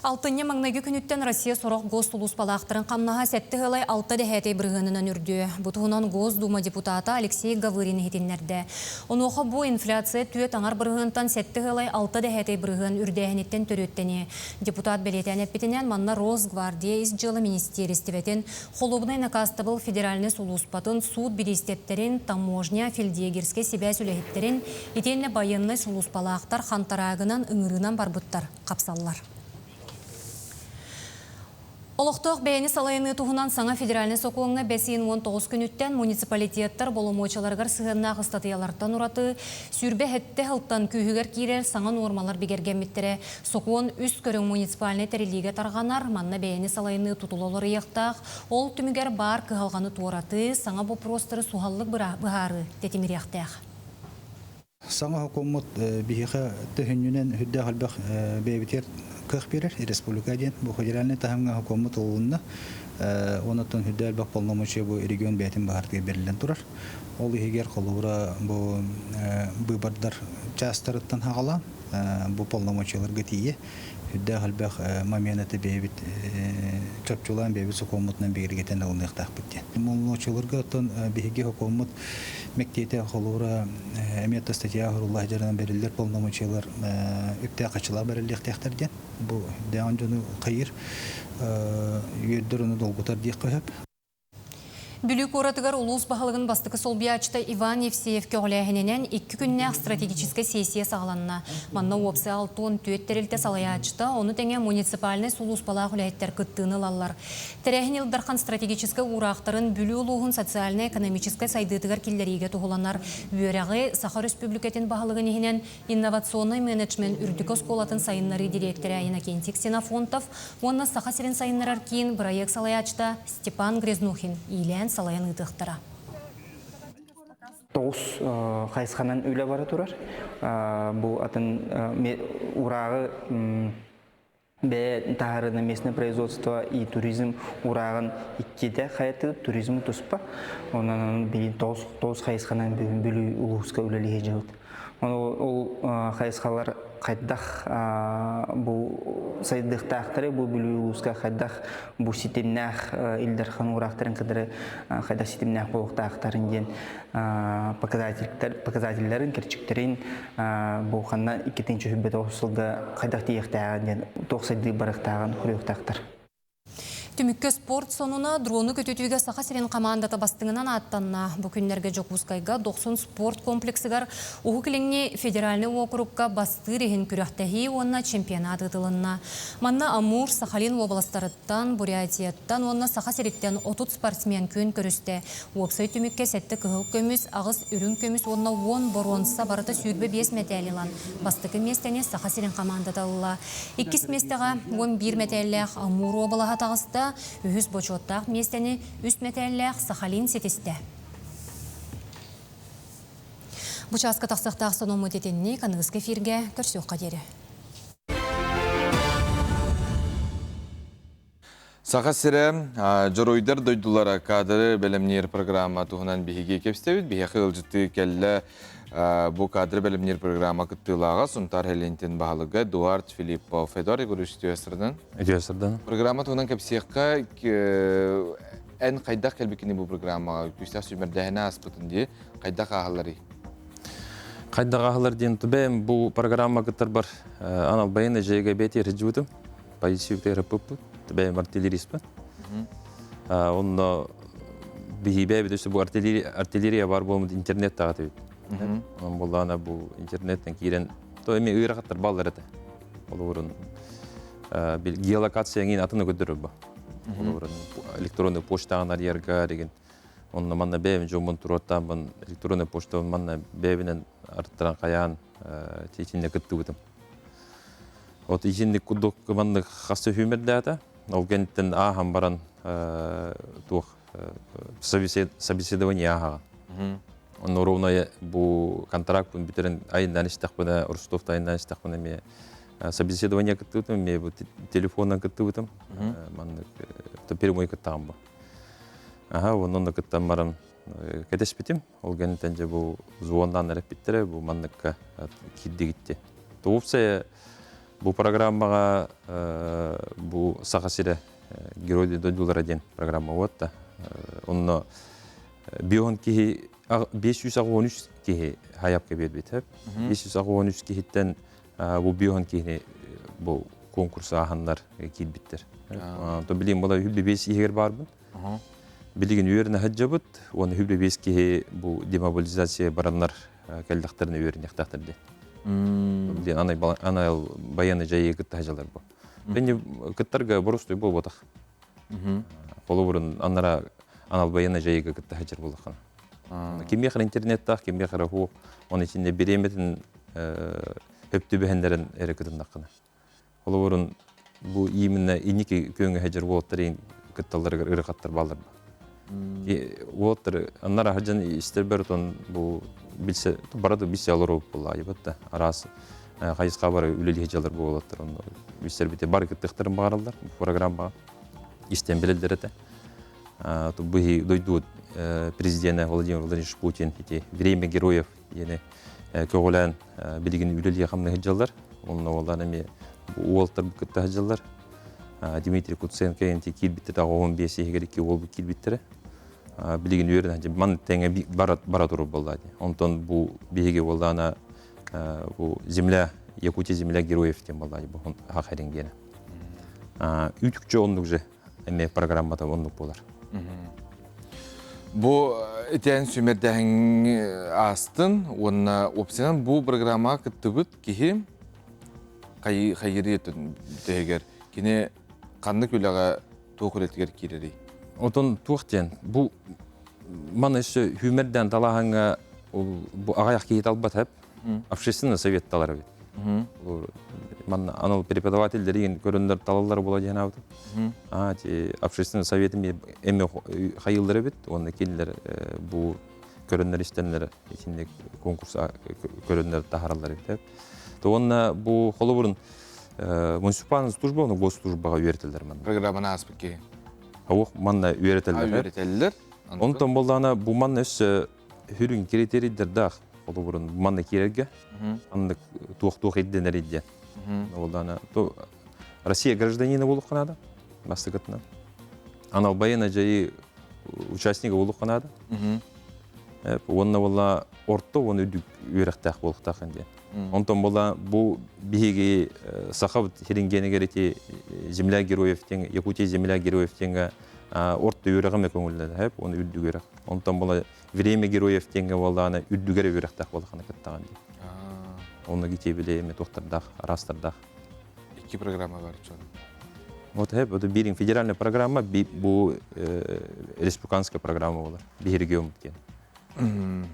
Алтынньы маҥнайгы күнүттэн Россия сорох госулууспалаахтарын хамнаһа сэттэ ыалай алта дэһээтэй бырыһыанынан үрдүө. Бу туһунан Госдума депутата Алексей Гавырин иһитиннэрдэ. Онуоха бу инфляция түөрт аҥар бырыһыантан сэттэ ыалай алта дэһээтэй бырыһыан үрдээһиниттэн төрүөттэниэ. Депутат бэлиэтээн эппитинэн, манна Росгвардия ис дьыала министиэристибэтин, холуобунай накаастабыл федеральнай сулууспатын, суут бириистэптэрин, таможня, фельдъегерскэй сибээс үлэһиттэрин, итиэннэ байыаннай сулууспалаахтар хантараагынан ыҥырыынан барбыттар хапсаллар. Олохтоох бэйэни салайыныы туһунан саҥа федеральнай сокуоҥҥа бэс ыйын 19 күнүттэн муниципалитеттар боломуочаларыгар сыһыаннаах ыстатыйалартан ураты 27 сылтан күүһүгэр киирэр саҥа нуормалар бигэргэммиттэрэ. Сокуон үс көрүҥ муниципальнай тэриллиигэ тарҕанар, манна бэйэни салайыныы тутула уларыйыахтаах, ол түмүгэр баар кыһалҕаны туоратыы, саҥа боппуруостары суһаллык быһаарыы тэтимириэхтээх. Саҥа сокуоммут биһиэхэ төһүнньүнэн үрдээх элбэх бэйэбитигэр кыах биэрэр республика диэн бу федеральнай таһымҥа сокуоммут ылылынна. Онон үрдээх элбэх полномочия бу регион бэйэтин баһаартыгар бэриллэн турар. Ол иһигэр холобура бу быыбардар чаастарыттан хаҕалаан бу полномочияларга тиийэ үрдээх элбэх момент бэйэбит чопчулаан бэйэбит сокуоммутунан бигэргэтэн ылыныахтаахпыт диэн. Полномочияларга оттон биһиги сокуоммут мэктиэтэ холобура эмиэ статья оһорулла сылдьарынан бэриллэр полномочиялар үптээх хачылаах бэриллиэхтээхтэр диэн. Бу дэҕин дьону хайыр үөрдэр ону долгутар диэххэ сөп. Бүлүү куоратыгар улуус баһылыгын бастакы солбуйааччыта Иван Евсеев көҕүлээһининэн икки күннээх стратегическай сессия саҕаланна. Манна уопсай 64 тэрилтэ салайааччыта, ону тэҥэ муниципальнай сулууспалаах үлэһиттэр кыттыыны ылаллар. Тэрээһин Ил Дархан стратегическай уураахтарын Бүлүү улууһун социальнай-экономическай сайдыытыгар киллэриигэ туһуланар үөрэҕи Саха Өрөспүүбүлүкэтин баһылыгын иһинэн инновационнай менеджмент үрдүкү оскуолатын сайыннарыы дириэктэрэ Иннокентий Ксенофонтов уонна Саха сирин сайыннарар киин бырайыак салайааччыта Степан Грязнухин иилээн-салайан ыытыахтара. Тоҕус хайысханан үлэ бара турар. Бу атын урааҕы бэйэ таһаарыыны местное производство и туризм урааҕын иккитэ хайатыы туризм туспа. Онон билин тоҕус хайысханан бүгүн Бүлүү улууска үлэлиһи дьылыт. Ол хайысхалар хайдах бу сайдыахтаахтары бу Бүлүү улууска хайдах бу ситимнээх Ил Дархан уураахтарын кытары хайдах ситимнээх буолуохтаахтарын диэн показательдарын, кэрчиктэрин бу ханна иккитинчи сүрбэ тоҕус сылга хайдах тиийиэхтээҕин диэн туох сайдыы барыахтааҕын хоруйуохтаахтар. Түмүккэ спорт сонуна дрону көтүтүүгэ Саха сирин хамаандата бастыҥынан ааттанна. Бу күннэргэ Дьокуускайга Дохсун спорт комплексыгар Уһук Илиҥҥи федеральнай уокурукка бастыыр иһин күрэхтэһии уонна чемпионат ыытылынна. Манна Амур, Сахалин уобаластарыттан, Бурятияттан уонна Саха сириттэн 30 спортсмен күөн көрүстэ. Уопсай түмүккэ сэттэ кыһыл көмүс, аҕыс үрүҥ көмүс уонна уон боруонса барыта 25 мэтээл ылан, бастакы миэстэни Саха сирин хамаандата ылла. Иккис миэстэҕэ 11 мэтээллээх Амур уобалаһа таҕыста, үһүс бочуоттаах миэстэни үс мэтээллээх Сахалин ситистэ. Бу чааска тахсыахтаах сонуммут итинник аныгыскы эфиргэ көрсүөххэ диэри. Саха сирэ дьоруойдар дойдулара кадры бэлэмниир программа туһунан биһиги кэпсэбит. Биһиэхэ ыалдьыттыы кэллэ бу кадры бэлэмниир программа кыттыылааҕа Сунтаар Хелентин баһылыга Эдуард Филиппов. Эдуард Егорович, үтүө Үтүө Программа туһунан кэпсиэххэ эн хайдах кэлбиккини бу программаҕа күүстээх сүүмэрдээһини ааспытын дии хайдах ааһалларый? Хайдах ааһаллар диэн бэйэм бу программа кыттарбар анал байыаннай дьайыыга бэйэтигэр сылдьыбытым. Позиция ыппыппыт. Бэйэм артиллериспын. Онно биһиибэ эбит өссө бу артиллерия бар буолмут интернет таҕат эбит. Онон буоллаҕына бу интернеттен киирэн то эми ыарахаттар баллар этэ. Олорун геолокация эҥин атын көрдөрөр бу. Олорун электронный почтаҕын арыйарга деген онно манна бэйэм дьоммун туруоттааммын электронный почтабын манна бэйэбинэн арыттаран хайаан итиннэ кыттыбытым. Вот итинник курдук маннык хас сүүмэрдээтэ. Ол кэнниттэн ааһан баран туох собеседование ааһаҕын. Онно ровно бу контракт бүтэрэн айыннан истэхпинэ, Ростовта айыннан истэхпинэ эмиэ собеседование кыттыбытым, эмиэ бу телефонунан кыттыбытым. Маннык прямой кыттаҕым бу. Аха, онон кыттан баран кэтэспитим. Ол кэнниттэн дьэ бу звоннаан эрэппиттэрэ, бу манныкка киирдигитти. Туупсая бу программаҕа бу Саха сирэ Герой дойдулара диэн программа уотта. Онно бион киһи 583 киһи хайапка биэрбит. 583 киһиттэн бу бион киһини бу конкурс ааһаннар киирбиттэр. То билим була 5 иһигэр барбын. Билигин үөрэнэ сылдьабыт уонна 25 киһи бу демобилизация бараннар кэллэхтэринэ үөрэниэхтээхтэр диэн. Диэн анал байыаннай дьайыы кытта сылдьаллар бу. Бэнни кыттарга боростуой буолбатах. Холобурун аннара анал байыаннай дьайыыга кытта сылдьар буоллаххына. Кимиэхэ интернеттаах, кимиэхэ эрэ суох, оны итиннэ бириэмэтин өптүбэһэннэрин эрэ кытыннаххына. Холобурун бу именно инники күөҥҥэ сылдьар уолаттар кытталларыгар ыарахаттар бааллар. Уолаттар аннара сылдьан истэрбэр отон бу билсе барыта билсе олору буолла да араас хайысха бары үлэлии сылдьаллар бу уолаттар онно билсэрбите бары кыттыахтарын баҕараллар бу программаҕа истэн билэллэр этэ. Бу дойду президенэ Владимир Владимирович Путин ити «Время героев» диэни көҕүлээн билигин үлэлии хамныы сылдьаллар. Онно уоллаан эмиэ уолтар кытта сылдьаллар. Дмитрий Куценко энти киирбиттэрэ 15 иһигэр икки уолбут киирбиттэрэ. Билигин үөрэн ман тэҥэ бара турар буолла. Онтон бу биһиги уоллаана бу земля Якутия земля героев диэн буолла бу хахэрин диэн. Үтүкчэ оннук же эмиэ программата оннук буолар. Бу итэн сүмэрдэһиҥ аастын уонна уопсайынан бу программаҕа кыттыбыт киһи хайырыы төһүгэр кини ханнык үлэҕэ туох үлэтигэр киирэрий? Отон туох диэн бу маны өссө хүмэрдээн талааһыҥҥа бу аҕайах киһи талбат эп общественный совет талар эбит. Манна анал преподавателлэрин көрөннөр талаллар буола диэн аабытым. Аа ти общественный совет эми хайыллар эбит, уонна кинилэр бу көрөннөр истэннэр итинник конкурс көрөннөр таһараллар эбит. То уонна бу холобурун муниципальная служба, уонна госслужбаҕа үөрэтэллэр манна. Программаны ааспыт киһи. Аух манна үөрэтэллэр. Үөрэтэллэр. Онтон боллаана бу манна өссө Хүрүн критерийдэрдээх холобурун манна киирэргэ аннык туох-туох ирдэнэр диэн. Ол то Россия гражданина буолуохха наада бастакытынан. Анал байыаннай дьайыы участнига буолуохха наада. Уонна буолла орто уонна үрдүк үөрэхтээх буолуохтаах диэн. Онтон буолла бу биһиги сахабыт хирингенигэр ити земля героев диэн Якутия земля героев диэҥҥэ орто үөрэҕим көҥүллэнэ уонна үрдүк үөрэх. Онтон буолла Время героев диэҥҥэ буоллаҕына үрдүгэр үөрэхтээх буоллаххына кыттаҕын дии. Онно гитиэбили эми туохтардаах, араастардаах. Икки программа бар чон. Вот это вот бирин федеральная программа, бу республиканская программа буолар. Биһи регион диэн.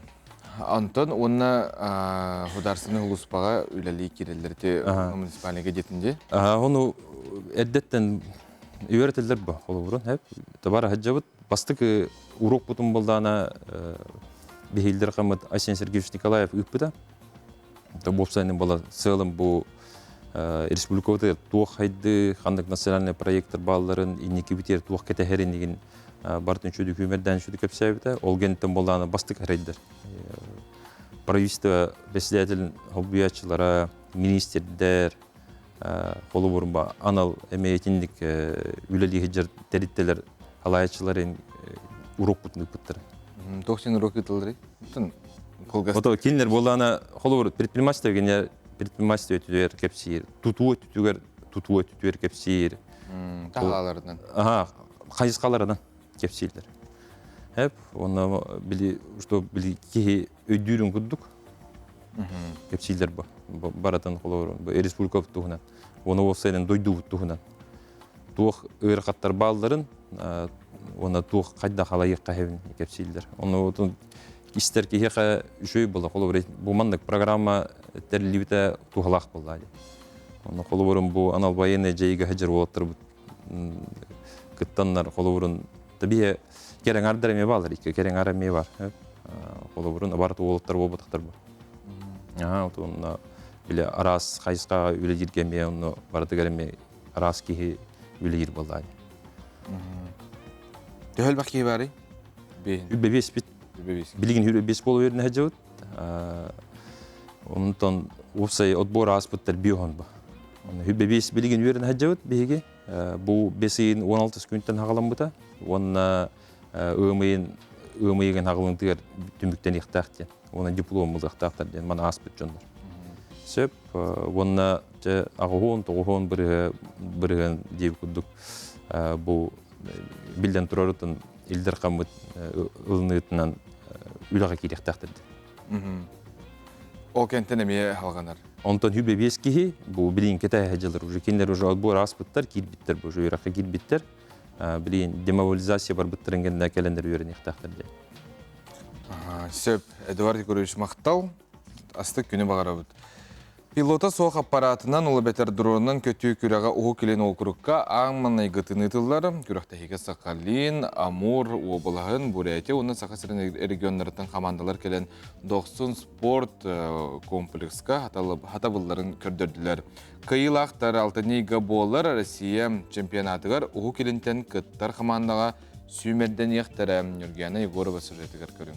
Антон уонна художественный улуспаҕа үлэлии киирэллэр ити муниципальныйга диэтин дии. Ону эрдэттэн үөрэтэллэр бу холобурун. Табар аһаджабыт Бастакы уруокпутун буоллаҕына биһиилдэр хаммыт Айсен Сергеевич Николаев ыыппыта. Уопсайынан буола сыалым бу Республикабытыгар туох хайды, ханнык национальный проекттар баалларын, инники битиэр туох кэтэһэрин игин бартын чүдү күмэрдэн чүдү кэпсээбитэ. Ол гентен боллааны бастык харайдар. Правительство председателин холбуячылара, министрдер, холобурба анал эмээтинник үлэлиһиджер териттелер алаячыларын урок бутун ыппыттар. Туох сен урок ытылырый? Ото кинилер боллаана холобур предпринимательство кинилер предпринимательство өтүгэр кепсиир, тутуу өтүгэр тутуу өтүгэр кепсиир. Таһааларынан. Аха, хайысқаларынан кепсииллер. Хеп, онно били что били киһи өйдүүрүн курдук кепсииллер бу. Баратын холобур республика туһунан, оны болсайдан дойду туһунан. Туох ыарахаттар баалларын, уонна туох хайда халайык кахебин кепсииллер. Оны отун истер киһиэхэ үчүгэй буолла. Холобур, бу маннык программа тэриллибитэ туһалаах буолла. Онно холобурун бу анал военный дьайыыга сылдьар уолаттарбыт кыттаннар холобурун табиһе кереҥардар эмиэ баалар, икки кереҥар эмиэ бар. Холобурун абарт уолаттар буолбатахтар бу. Аа, отуонна биле араас хайысхаҕа үлэлииргэ эмиэ онно барытыгар эмиэ араас киһи үлэлиир буоллаа. Төһө элбэх киһи баарый? Үбэ биэспит. Билигин хүрэ биэс буола үөрэнэ сылдьабыт. Онтон уопсай отбор ааспыттар биоһон ба. Хүбэ биэс билигин үөрэнэ сылдьабыт биһиги. Бу бес ыйын 16 күнтэн хаҕаламмыта. Уонна ыам ыйын ыам ыйыгын хаҕалынтыгар түмүктэниэхтээх диэн. Уонна диплом ылыахтаахтар диэн маны ааспыт дьоннор. Сөп. Уонна дьэ аҕыһуон, тоҕуһуон бырыһыан диэбит курдук бу биллэн турарытын Илдер хаммыт ылыныытынан үлэҕэ киириэхтээхтэр диэн. Ол кэнтэн эмиэ халҕанар. Онтон хүбэ биэс киһи бу билин кэтэһэ дьылар уже кинилэр уже отбор ааспыттар, киирбиттэр, бу уже үөрэххэ киирбиттэр. Билин демобилизация барбыттарын кэннэ кэлэннэр үөрэниэхтээхтэр диэн. Сөп. Эдуард Егорович махтал. Астык күнү баҕарабыт. Пилота суох аппаратынан ол эбэтэр дронунан көтүү күрэҕэ Уһук Илин уокурукка аан маҥнайгытын ыытыллар. Күрэхтэһиигэ Сахалин, Амур уобалаһын, Бурятия уонна Саха сирин регионнарыттан хамаандалар кэлэн Дохсун спорт комплекска хатабылларын көрдөрдүлэр. Кыайыылаахтар алтынньыга буолар Россия чемпионатыгар Уһук Илинтэн кыттар хамаандаҕа сүүмэрдэниэхтэрэ. Нюргиана Егорова сюжетыгар көрүҥ.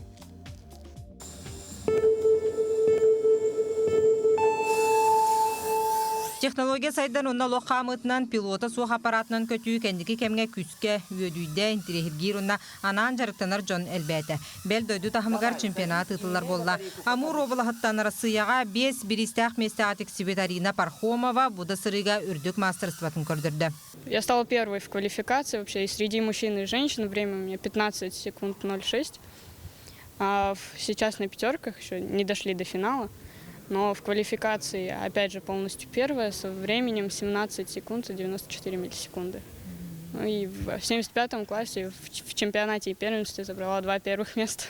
Технология сайдан уонна олох хаамыытынан пилота суох аппаратынан көтүү кэнники кэмҥэ күүскэ үөдүйдэ, интириэһиргиир уонна анаан дьарыктанар дьон элбээтэ. Бэл дойду таһымыгар чемпионат ыытыллар буолла. Амур уобалаһыттан Арассыыйаҕа биэс бириистээх миэстэҕэ тиксибит Арина Пархомова бу да сырыыга үрдүк маастарыстыбатын көрдөрдө. Я стала первой в квалификации вообще и среди мужчин и женщин. Время у меня 15 секунд 06. А сейчас на пятерках еще не дошли до финала. Но в квалификации, опять же, полностью первая со временем 17 секунд и 94 миллисекунды. Ну и в 75 классе в чемпионате и первенстве забрала два первых места.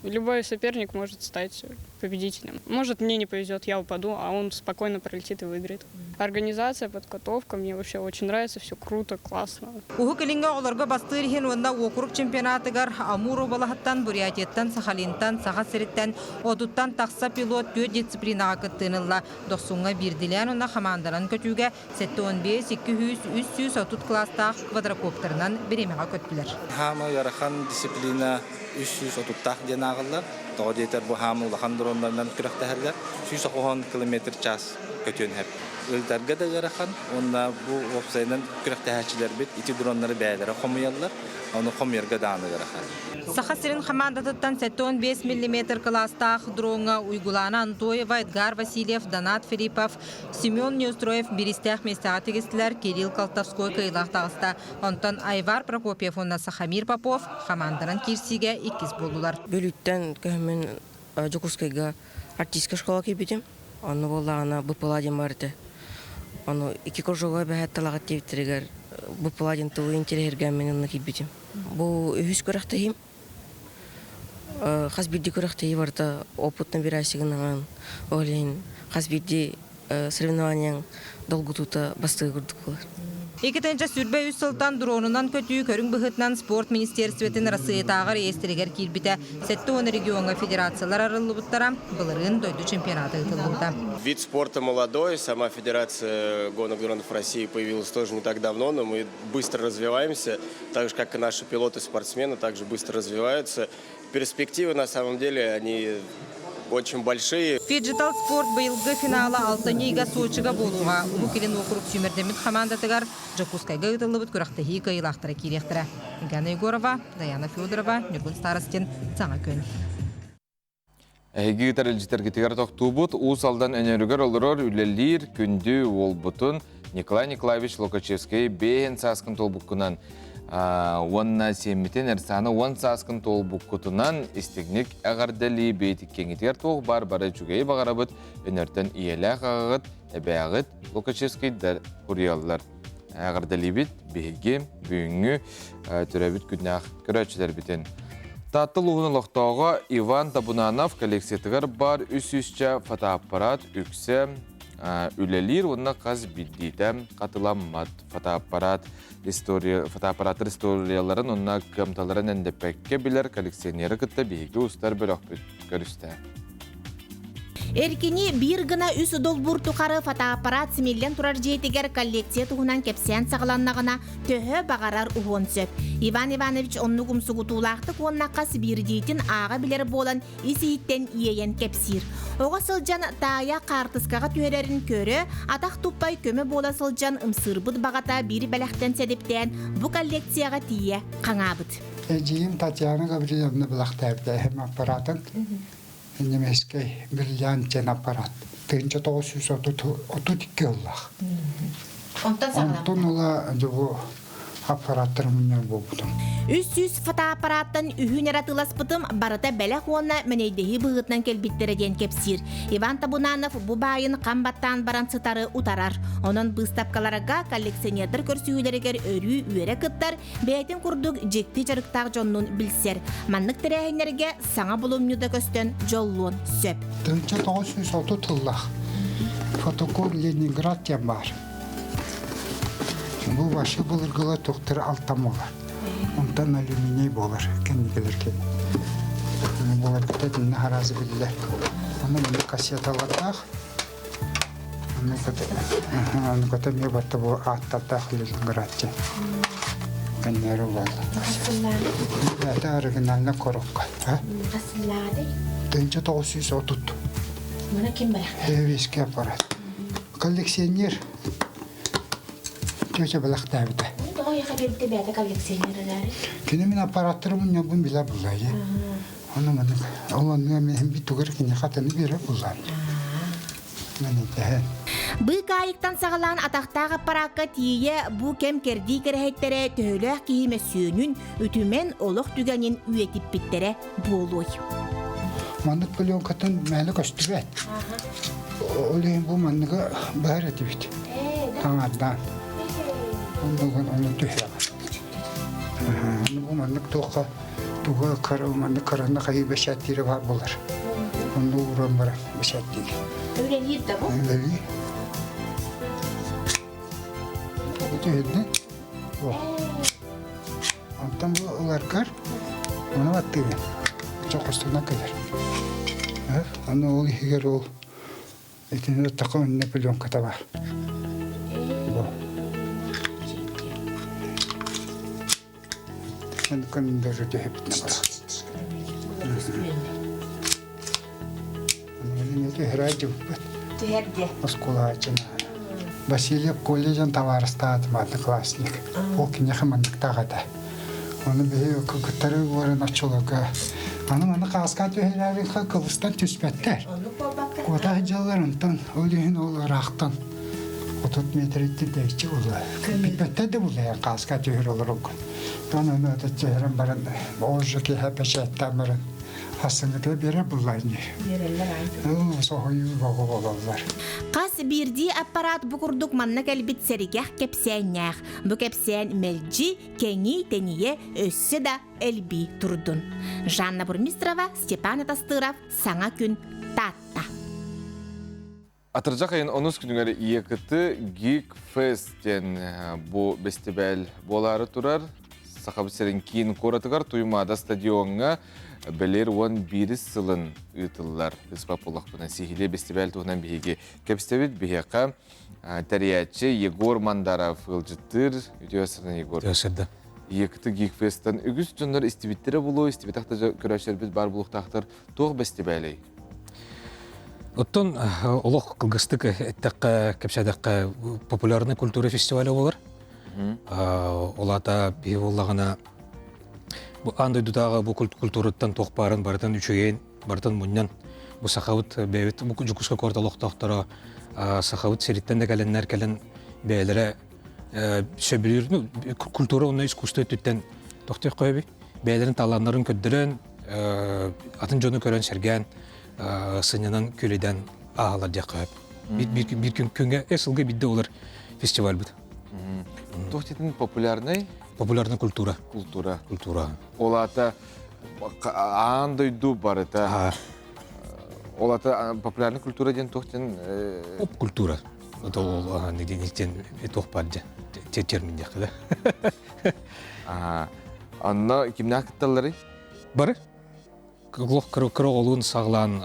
Любой соперник может стать победителем. Может, мне не повезет, я упаду, а он спокойно пролетит и выиграет. Организация, подготовка мне вообще очень нравится, все круто, классно. Уһук Илиҥҥэ оҕолорго бастыыр иһин уонна уокурук чемпионатыгар Амур уобалаһыттан, Бурятияттан, Сахалинтан, Саха сириттэн отуттан тахса пилот түөрт дисциплинаҕа кыттыыны ылла. Дохсуҥҥа биирдилээн уонна хамаанданан көтүүгэ 75, 200, 330 кылаастаах квадрокоптерынан бириэмэҕэ көттүлэр. Хаама ыарахан дисциплина 330-таах диэн ааҕыллар. Тоҕо диэтэр бу хаама улахан дроннарынан күрэхтэһэллэр. 190 километр час көтүөн сөп. Ыытарга да ыарахан уонна бу уопсайынан күрэхтэһээччилэрбит ити дроннары бэйэлэрэ хомуйаллар. Ону хомуйарга даҕаны ыарахан. Саха сирин хамаандатыттан 75 миллиметр кылаастаах дроҥҥа Уйгулаана Антоева, Эдгар Васильев, Донат Филиппов, Семен Неустроев бириистээх миэстэҕэ тигистилэр, Кирилл Колтовской кыайыылаах таҕыста. Онтон Айвар Прокопьев уонна Сахамир Попов хамаанданан киирсиигэ иккис буоллулар. Бүлүүттэн көһөммүн Дьокуускайга артистка школа киирбитим. Онно буоллаҕына БПЛА диэн бар этэ. Ону икки кружога бэһэт талаҕыт диэбиттэригэр БПЛА диэн тылы интэриэһиргээммин онно киирбитим. Бу үһүс күрэхтэһиим. Хас биирдии күрэхтэһии барыта опыт набирайся гынаҕын. Ол иһин хас биирдии соревнованиеҥ долгутуута бастыгы курдук буолар. 2023 сылтан дронунан көтүү көрүҥ быһыытынан спорт министиэристибэтин Арассыыйатааҕы реестригэр киирбитэ. 70 региоҥҥа федерациялар арыллыбыттара, былырыын дойду чемпионата ыытыллыбыта. Вид спорта молодой, сама Федерация гонок дронов России появилась тоже не так давно, но мы быстро развиваемся, так же, как и наши пилоты-спортсмены, также быстро развиваются. Перспективы, на самом деле, они очень большие. Фиджитал спорт быйылгы финала алтынньы ыйга Сочига буолуоҕа. Уһук Илин уокурук сүүмэрдэммит хамаандатыгар Дьокуускайга ыытыллыбыт күрэхтэһии кыайыылаахтара киириэхтэрэ. Гана Егорова, Даяна Федорова, Ньургун Старостин, Саҥа күн. Эһиги ыытар илдьитэргитигэр тохтуубут Уус Алдан өнөрүгэр олорор үлэлиир күндү уолбутун Николай Николаевич Лукачевскай бэйэн сааскын туолбуккунан уонна сиэммитин Эрсаана уон сааскын туолбуккутунан истиҥник эҕэрдэлии бэйэтиккэҥитигэр туох баар бары үчүгэйи баҕарабыт өнөртөн ийэлээх аҕаҕыт эбээҕит Лукачевскайдар суруйаллар. Эҕэрдэлиибит биһиги бүгүҥҥү төрөөбүт күннээх көрөөччүлэрбитин. Таатта улууһун олохтооҕо Иван Табунанов коллекциятыгар баар үс сүүсчэ фотоаппарат үксэ үлэлиир уонна хас биирдиитэ хатыламмат фотоаппарат история фотоаппараттар историяларын уонна кыамталарын эндэппэккэ билэр коллекционеры кытта биһиги устар бөлөхпүт көрүстэ. Эркини биир гына үс долбуур тухары фотоаппарат симиллэн турар дьиэтигэр коллекция туһунан кэпсээн саҕаланнаҕына төһө баҕарар уһуон сөп. Иван Иванович оннук умсугутуулаахтык уонна хас биирдиитин ааҕа билэр буолан ис-иһиттэн иэйэн кэпсиир. Оҕо сылдьан таайа хаартыскаҕа түһэрэрин көрө, атах туппай көмө буола сылдьан ымсыырбыт баҕата биир бэлэхтэн сэдиптээн бу коллекцияҕа тиийэ хаҥаабыт. Эдьиийим Татьяна Гаврильевна бэлэхтээбитэ эһэм аппаратын немецкэй бриллиант диэн аппарат 1932 ыллах. Онтон саҕаламмыта. Онтон ыла дьэ бу аппараттар мунньар буолбутум. 300 фотоаппараттан үһүн эрэ атыыласпытым барыта бэлэх уонна мэнэйдэһии быһыытынан кэлбиттэрэ диэн кэпсиир. Иван Табунанов бу баайын хам баттаан баран сытары утарар. Онон быыстапкаларга коллекционердар көрсүһүүлэригэр өрүү үөрэ кыттар, бэйэтин курдук дьикти дьарыктаах дьоннуун билсэр. Маннык тэрээһиннэргэ саҥа булумньу да көстөн дьоллуон сөп. 1930 тыллаах фотокор Ленинград диэн баар. Бу вообще былыргылар туохтара алтан буолар. Онтон алюминий буолар кэнникилэр кини. Буоларгыта итиннэ харазы биллэр. Ону маннык кассеталардаах. Аны көтө эмиэ барта бу ааттардаах Ленинград диэн. Кэннери буолла. Это оригинально коробка. 1930. Мына ким бэлэхтээ? Виски аппарат. Коллекционер тетя бэлэхтээбитэ. Тоҕо яха биэрбитэ бэйэтэ коллекционер эрээри? Кини мин аппараттарым мунньарбын билэ буллайы. Ону маннык ол оннуга мин тугар киниэхэ атыны биэрэ буллаан. Быыкаайыктан саҕалаан атахтаах аппараакка тиийэ бу кэм кэрдии кэрэһиттэрэ төһөлөөх киһи мөссүөнүн, үтүмэн олох түгэнин үйэтиппиттэрэ буолуой. Маннык пленкатын мээнэ көстүбэт. Ол иһин бу манныгы быһар этибит. Таҥардаан. Оннугун ону түһэҕин. Аны бу маннык туохха туга маннык кыранна хайыы бэчээттиирэ баар буолар. Онно ууран баран бэчээттиир. Үлэлиир да бу? Үлэлиир. Түһүннэ. Онтон бу ыларгар ону баттыыбын. Чохостунан кэлэр. Аны ол иһигэр ол итини такы онно пленката бар. Бу. Күндөрү түһэбитинэ барар. Түһэрээдьибиппит. Түһэрде. Оскуолааччына. Васильев колледжын табаарыстаатым одноклассник. Ол киниэхэ манныктаах этэ. Ону биһи кыргыттары уоран оччолорго аны маны хааска түһэрээри кылыстан түспэттэр. Куота сылдьаллар онтон ол иһин ол ыраахтан 30 метр тэйиччи буолла. Бүппэттэр да буолла хааска түһэр олороргун. Тон ону түһэрэн баран ол же киһи печатьтаан баран хассыҥҥытыгар биэрэр булла ини. Биэрэллэр ай. Соһуйуу бөҕө буолаллар. Хас биирдии аппарат бу курдук манна кэлбит сэргэх кэпсээннээх. Бу кэпсээн мэлдьи кэҥии-тэнийэ өссө да элбии турдун. Жанна Бурмистрова, Степан Атастыров, Саҥа күн, Таатта. Атырдьах айын онус күнүгэр ИЭКТ Geek Fest диэн бу бэстибээл буолаары турар. Сахабыт сирин киин куоратыгар Туймаада стадиоҥҥа бэлиэр 11 сылын ыытыллар. Ыспап буоллахпына сиһилии бэстибээл туһунан биһиги кэпсэбит. Биһиэхэ тэрийээччи Егор Мандаров ыалдьыттыыр. Үтүө сырдын, Егор. Үтүө сырдын. ИЭКТ Geek Fest'тан үгүс дьоннор истибиттэрэ булуо, истибэтэх да көрөөччүлэрбит баар буолуохтаахтар. Туох бэстибээлэй? Оттон олох кылгастык эттэххэ, кэпсээтэххэ, популярный культура фестиваля буолар. Ол аата биһи буоллаҕына бу аан дойдутааҕы бу культураттан туох баарын барытын үчүгэйин барытын мунньан бу сахабыт бэйэбит бу Дьокуускай куорат олохтоохторо сахабыт сириттэн да кэлэннэр кэлэн бэйэлэрэ сөбүлүүр ну, культура уонна искусство өттүттэн тохтуох көбүй бэйэлэрин талааннарын көрдөрөн атын дьону көрөн сэргээн сынньанан күлүдэн ааһалар диэххэ сөп. Биир күн күҥҥэ сылга биирдэ олар фестивальбыт. Туох диэтин популярный? Популярная культура. Культура. Культура. Ол аата аан дойду барыта. Ол аата популярная культура диэн туох диэн? Поп культура. Это ол нигден туох бар дьэ термин диэххэ да. Онно кимнээх кытталларый? Бары. Олох кыра оҕолуун саҕалаан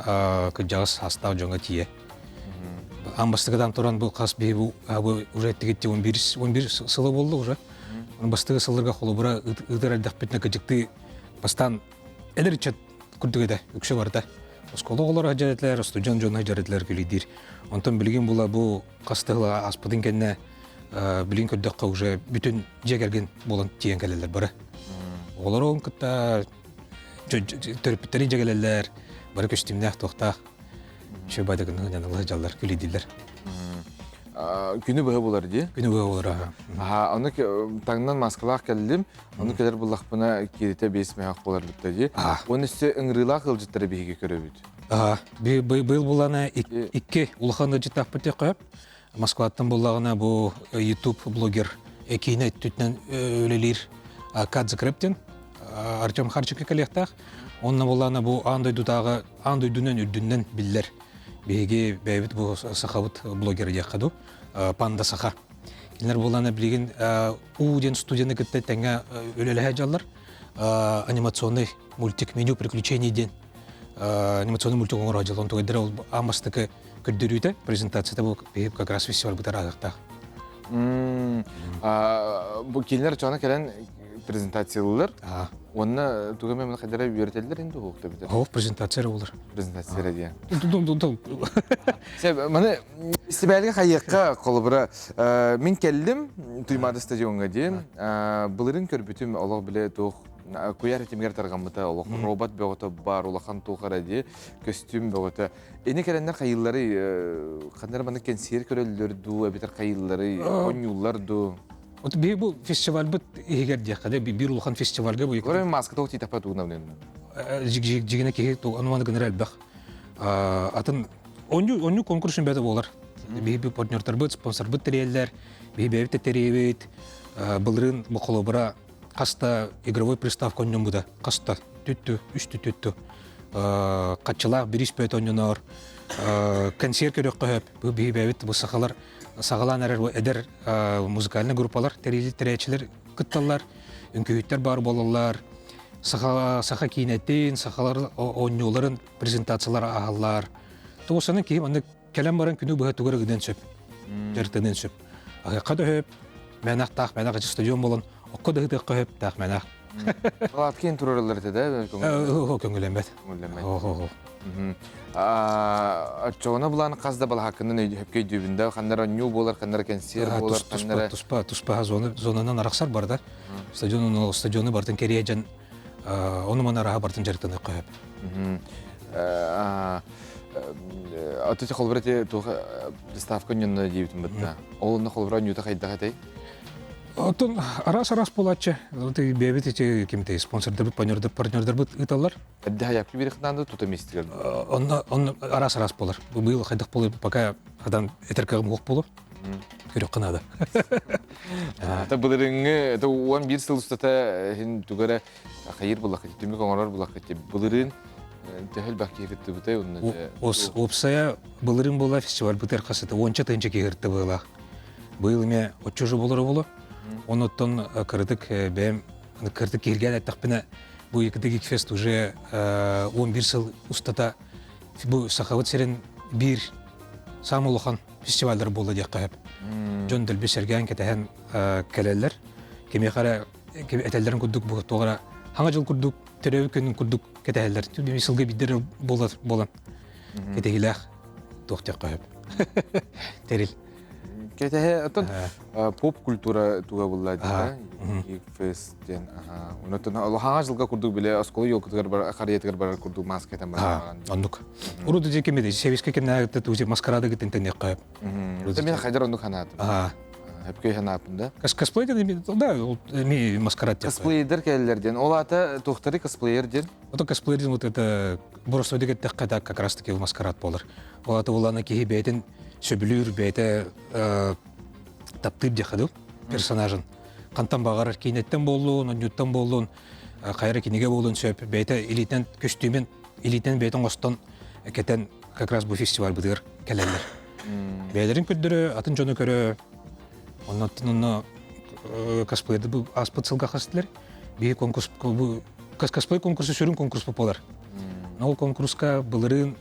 кырдьаҕас саастаах дьоҥҥо тиийэ. Аан бастакыдан туран бу хас биһи бу уже эттигит 11 11 сыла буолла уже. Бастакы сылларга холобура ыытар эрдэхпитинэ кыдьыктыы бастаан эдэр ыччат курдук этэ үксэ барыта. Оскуола оҕолоро дьарытылар, студент дьоно дьарытылар күлүйдиир. Онтон билигин була бу хас тыла ааспытын кэннэ билигин көрдөххө уже бүтүн дьиэ кэргэн буолан тиийэн кэлэллэр бары. Оҕолорун кытта төрөппүттэрин дьэ кэлэллэр, бары көстүүмнээх туохтаах үчүгэй байдыгыннан дьаллар күлүйдүүллэр. Күнү быһа булар дии? Күнү быһа булар. Аха, ону таҥнан маскалаах кэллим, ону кэлэр буллахпына кииритэ биэс мөһөх буолар битта дии. Уон өссө ыҥырыылаах ыалдьыттары биһиги көрөбүт. Быйыл булана икки улахан ыалдьыттаахпыт диэххэ Москваттан буллаҕына бу YouTube блогер киинэ өттүтүнэн үлэлиир Кадзе Крептин Артем Харченко кэлиэхтээх. Онно буллаҕына бу аан дойдутааҕы аан дойдунан үрдүнэн биллэр биһиги бэйэбит бу сахабыт блогера диэххэ дуу Панда Саха. Кинилэр буоллаҕына билигин У диэн студияны кытта тэҥҥэ үлэлэһэ дьаллар анимационный мультик меню приключений диэн анимационный мультик оҥоро дьаллар. Онтугайдара ол аан бастакы көрдөрүүтэ, презентацията бу как раз фестиваль бытар ааһыахтаах. Бу кинилэр чоно кэлэн презентациялыылар. Уонна туга мен хайдара үөрэтэллэр инде уһук битер. Оһ презентация болар. Презентация диэн. Сеп, маны фестивальга хайыакка холобура мин келлим Туймаада стадионга диэн былырын көрбүтүм олох биле туох куйаар этимигэр тарҕаммыта олох робот бөҕөтө бар улахан туох эрэ дии көстүүм бөҕөтө Ини кэлэннэр хайыыллары ханна маннык кэнсиэр көрөллөр дуу, эбэтэр хайыыллары оонньууллар дуу? Вот би бу фестивальбыт иһигэр диэххэ да биир улахан фестивальга бу Көрөн маска тоҕо тиитэхпэ тугунан билиннэ. Жигинэ киһи ануманы гынар элбэх. Атын онню онню конкурс бэдэ буолар. Биһи би партнердарбыт, спонсорбыт тэрийэллэр, биһи бэйэбит тэрийэбит. Былырыын бу холобура хаста игровой приставка онньоммута хаста түттү үстү түттү хаччылаах бириис бөт онньоноор консерв көрөххө хөп бу биһибэбит бу сахалар саҕалаан эрэр эдэр музыкальный группалар тэрээччилэр кытталлар үҥкүүһүттэр баар буолаллар саха саха киинэтин сахалар оонньууларын презентациялара ааһаллар туосанан киһи маннык кэлэн баран күнү быһа тугу эрэ гыныан сөп дьарыктаныан сөп аһыахха да сөп мэнах таах мэнах стадион буолан окко да ыһытыахха сөп таах мэнах Палаткин турарылар этэ да көҥүлэммэт көҥүлэммэт оччоҕуна булаан хас да балаһаккынан өйдөһөпкө өйдүүбүн да ханнара нью буолар ханнара кэнсиэр буолар ханнара туспа туспа зона зонанан арахсар барда стадион стадиону бартын кэрийэ дьон ону маны араха бартын дьарыктаныахха сөп Аты холбура те туох приставка ньонно диэбитим бытта. Ол онно холбура ньута хайдах этэй? Оттон араас-араас буолааччы. Бэйэбит ити кимтэй спонсордарбыт, партнердарбыт ыыталлар. Эрдэ хайапкы бириктаанды тута миэстигэр. Онно онно араас-араас буолар. Быйыл хайдах буолар пока хадан этэр кыаҕым суох буолуо. Көрүөххэ наада. Ата былырыҥҥы это 11 сыл устата иһин тугу эрэ хайыр буллаххыт, түмүк оҥорор буллаххыт. Былырыын Төһөл бак киһи кыттыбытай онно Уопсайа былырын буола фестиваль бытыр хасыта уонча тыынча киһи кытты быылаах. Быйыл эмиэ оччо болоро боло. Онуттан кырытык бэйэм кырытык киһиргээн эттэхпинэ бу Якутик фест уже 11 сыл устата бу Сахабыт сирин биир саамай улахан фестиваллар буолла диэххэ сөп. Дьон дэлби сэргээн кэтэһэн кэлэллэр. Кимиэхэ эрэ этэллэрин курдук бу туох эрэ хаҥа дьыл курдук төрөөбүт күнүн курдук кэтэһэллэр. Биир сылга биирдэ буолар буолан кэтэһиилээх туох диэххэ сөп. Тэрил. Кэтэһэ оттон поп культура туга булла дии фест диэн. Онотон хаҥа жылга курдук биле оскуола елкатыгар бар харыйатыгар барар курдук маска кэтэн барар. Оннук. Урут дьэ кимиди сэбискэ кэмнээҕиттэ тузи маскарада гытын тэнниэххэ. Мен хайдар оннук ханаатым. Хөпкөй ханааппын да. Косплей да, ми маскарад. Косплейдер кэллэр диэн. Ол аата туохтары косплеер диэн? Ото косплеер диэн вот это боростойдук эттэххэ да как раз таки маскарад болар. Ол аата улаана киһи бэйэтин сөбүлүүр бэйэтэ таптыыр диэххэ дуу персонажын. Хантан баҕарар киинэттэн буоллун, онньуттан буоллун, хайара кинигэ буолуон сөп. Бэйэтэ илиитинэн көстүүмүн илиитинэн бэйэтин оҥостон кэтэн как раз бу фестиваль бытыгар кэлэллэр. Бэйэлэрин көрдөрө, атын дьону көрө, оннуттан онно косплейды бу ааспыт сылга хастылар. Биһи конкурс бу косплей конкурсу сүрүн конкурс буолар. Ол конкурска былырыын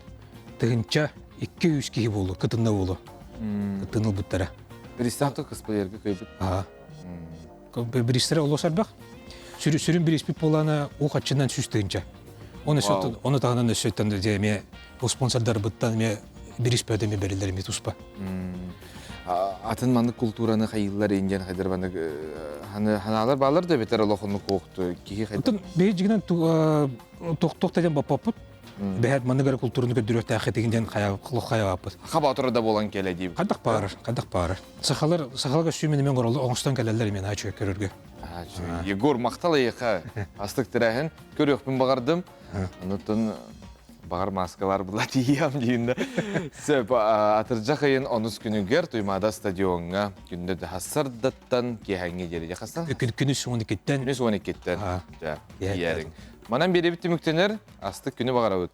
тыһынча 200 киһи буолу, кытынна буолу. Кыттыны ылбыттара. Биристаахта косплеерге көйбүт. Биристere олус элбэх. Сүрүн бириспит буолаана уу хаччынан сүс тыынча. Оны оны таһынан өссөттөн да эмиэ бу спонсордарбыттан эмиэ бириспөт эмиэ берилер эмиэ туспа. Атын маннык культураны хайыллар индиан хайдар маннык ханаалар баалар да бетер олохону коохту киһи хайдар. Отон биһи дьигинэн тохтох ден баппаппыт. Бэһэт маннык эрэ культураны көрдөрүөхтээх этигин диэн хайаабаппыт. Хаба отура да буолан кэлэ диибит. Хайдах баарар, хайдах баарар. Сахалар сахалар көстүүмүн эмиэ оҥостон кэлэллэр эмиэ наачы көрөргө. Егор махтал эйиэхэ астык тэрээһин көрүөхпүн баҕардым. Онуттан баҕар маскалар була тиийэм диин да. Сөп атырдьах ыйын онус күнүгэр Туймаада стадиоҥҥа күндэ хассардаттан киэһэҥҥи диэри хастан? Күнүс 12-ттэн. Күнүс 12-ттэн. Дьэ, тиийэриҥ. Манан биэрэбит түмүктэнэр астык күнү баҕарабыт.